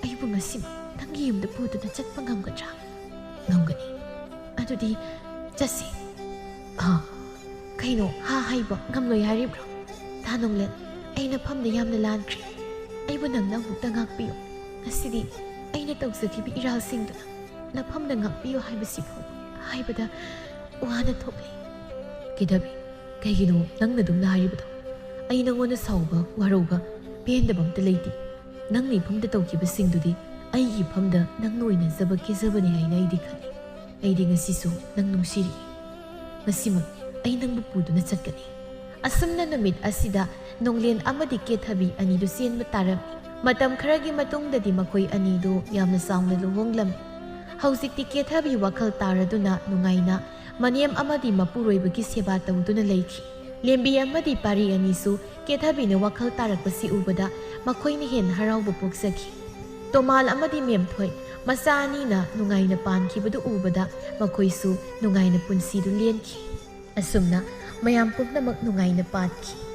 ꯑꯩꯕꯨ ꯉꯁꯤꯃꯛ ꯅꯪꯒꯤ ꯌꯨꯝꯗ ꯄꯨꯗꯨꯅ ꯆꯠꯄ ꯉꯝꯒꯗ꯭ꯔꯥ?" "ꯉꯝꯒꯅꯤ꯫" "ꯑꯗꯨꯗꯤ ꯆꯠꯁꯤ꯫" "ꯍꯥ?" "ꯀꯩꯅꯣ ꯍꯥ ꯍꯥꯏꯕ ꯉꯝꯂꯣꯏ ꯍꯥꯏꯔꯤꯕ꯭ꯔꯣ? ꯊꯥ ꯅꯣꯡꯂꯦꯟ, ꯑꯩ ꯅꯐꯝꯗ ꯌꯥꯝꯅ ꯂꯥꯟꯈ꯭ꯔꯦ꯫ ꯑꯩꯕꯨ ꯅꯪꯅ ꯑꯃꯨꯛꯇ ꯉꯥꯛꯄꯤꯌꯨ꯫ ꯉꯁꯤꯗꯤ ꯑꯩꯅ ꯇꯧꯖꯈꯤꯕ ꯏꯔꯥꯜꯁꯤꯡꯗꯨꯅ ꯅꯐꯝꯗ ꯉꯥꯛꯄꯤꯌꯨ ꯍꯥꯏꯕꯁꯤꯐꯥꯎ ꯍꯥꯏꯕꯗ ꯋꯥꯅ ꯊꯣꯛꯂꯦ꯫" "ꯀꯦꯊꯕꯤ, ꯀꯩꯒꯤꯅꯣ ꯅꯪꯅ ꯑꯗꯨꯝꯅ ꯍꯥꯏꯔꯤꯕꯗꯣ? ꯑꯩ ꯅꯉꯣꯟꯗ ꯁꯥꯎꯕ, ꯋꯥꯔꯧꯕ, ꯄꯦꯟꯗꯕ ꯑꯝꯇ ꯂꯩꯇꯦ꯫ ꯅꯪꯅ ꯏꯐꯝꯗ ꯇꯧꯈꯤꯕꯁꯤꯡꯗꯨꯗꯤ ꯑꯩꯒꯤ ꯏꯐꯝꯗ ꯅꯪꯅ ꯑꯣꯏꯅꯖꯕ ꯀꯦꯖꯕꯅꯤ ꯍꯥꯏꯅ ꯑꯩꯗꯤ ꯈꯜꯂꯤ꯫ ꯑꯩꯗꯤ ꯉꯁꯤꯁꯨ ꯅꯪ ꯅꯨꯡꯁꯤꯔꯤ꯫ ꯉꯁꯤꯃꯛ ꯑꯩ ꯅꯪꯕꯨ ꯄꯨꯗꯨꯅ ꯆꯠꯀꯅꯤ꯫" ꯑꯁꯨꯝꯅ ꯅꯨꯃꯤꯠ ꯑꯁꯤꯗ ꯅꯣꯡꯂꯦꯟ ꯑꯃꯗꯤ ꯀꯦꯊꯕꯤ ꯑꯅꯤꯗꯨ ꯆꯦꯟꯕ ꯇꯥꯔꯝꯃꯤ꯫ ꯃꯇꯝ ꯈꯔꯒꯤ ꯃꯇꯨꯡꯗꯗꯤ ꯃꯈꯣꯏ ꯑꯅꯤꯗꯨ ꯌꯥꯝꯅ ꯆꯥꯎꯅ ꯂꯨꯍꯣꯡꯂꯝꯃꯤ꯫ ꯍꯧꯖꯤꯛꯇꯤ ꯀꯦꯊꯕꯤ ꯋꯥꯈꯜ ꯇꯥꯔꯗꯨꯅ ꯅꯨꯡꯉꯥꯏꯅ ꯃꯅꯦꯝ ꯑꯃꯗꯤ ꯃꯄꯨꯔꯣꯏꯕꯒꯤ ꯁꯦꯕꯥ ꯇꯧꯗꯨꯅ ꯂꯩꯈꯤ꯫ ꯂꯦꯝꯕꯤ ꯑꯃꯗꯤ ꯄꯥꯔꯤ ꯑꯅꯤꯁꯨ ꯀꯦꯊꯕꯤꯅ ꯋꯥꯈꯜ ꯇꯥꯔꯛꯄꯁꯤ ꯎꯕꯗ ꯃꯈꯣꯏꯅ ꯍꯦꯟꯅ ꯍꯔꯥꯎꯕ ꯄꯣꯛꯆꯈꯤ꯫ ꯇꯣꯃꯥꯜ ꯑꯃꯗꯤ ꯃꯦꯝꯊꯣꯏ ꯃꯆꯥ ꯑꯅꯤꯅ ꯅꯨꯡꯉꯥꯏꯅ ꯄꯥꯟꯈꯤꯕꯗꯨ ꯎꯕꯗ ꯃꯈꯣꯏꯁꯨ ꯅꯨꯡꯉꯥꯏꯅ ꯄꯨꯟꯁꯤꯗꯨ ꯂꯦꯟꯈꯤ꯫ ꯑꯁꯨꯝꯅ ꯃꯌꯥꯝ ꯄꯨꯝꯅꯃꯛ ꯅꯨꯡꯉꯥꯏꯅ ꯄꯥꯟꯈꯤ꯫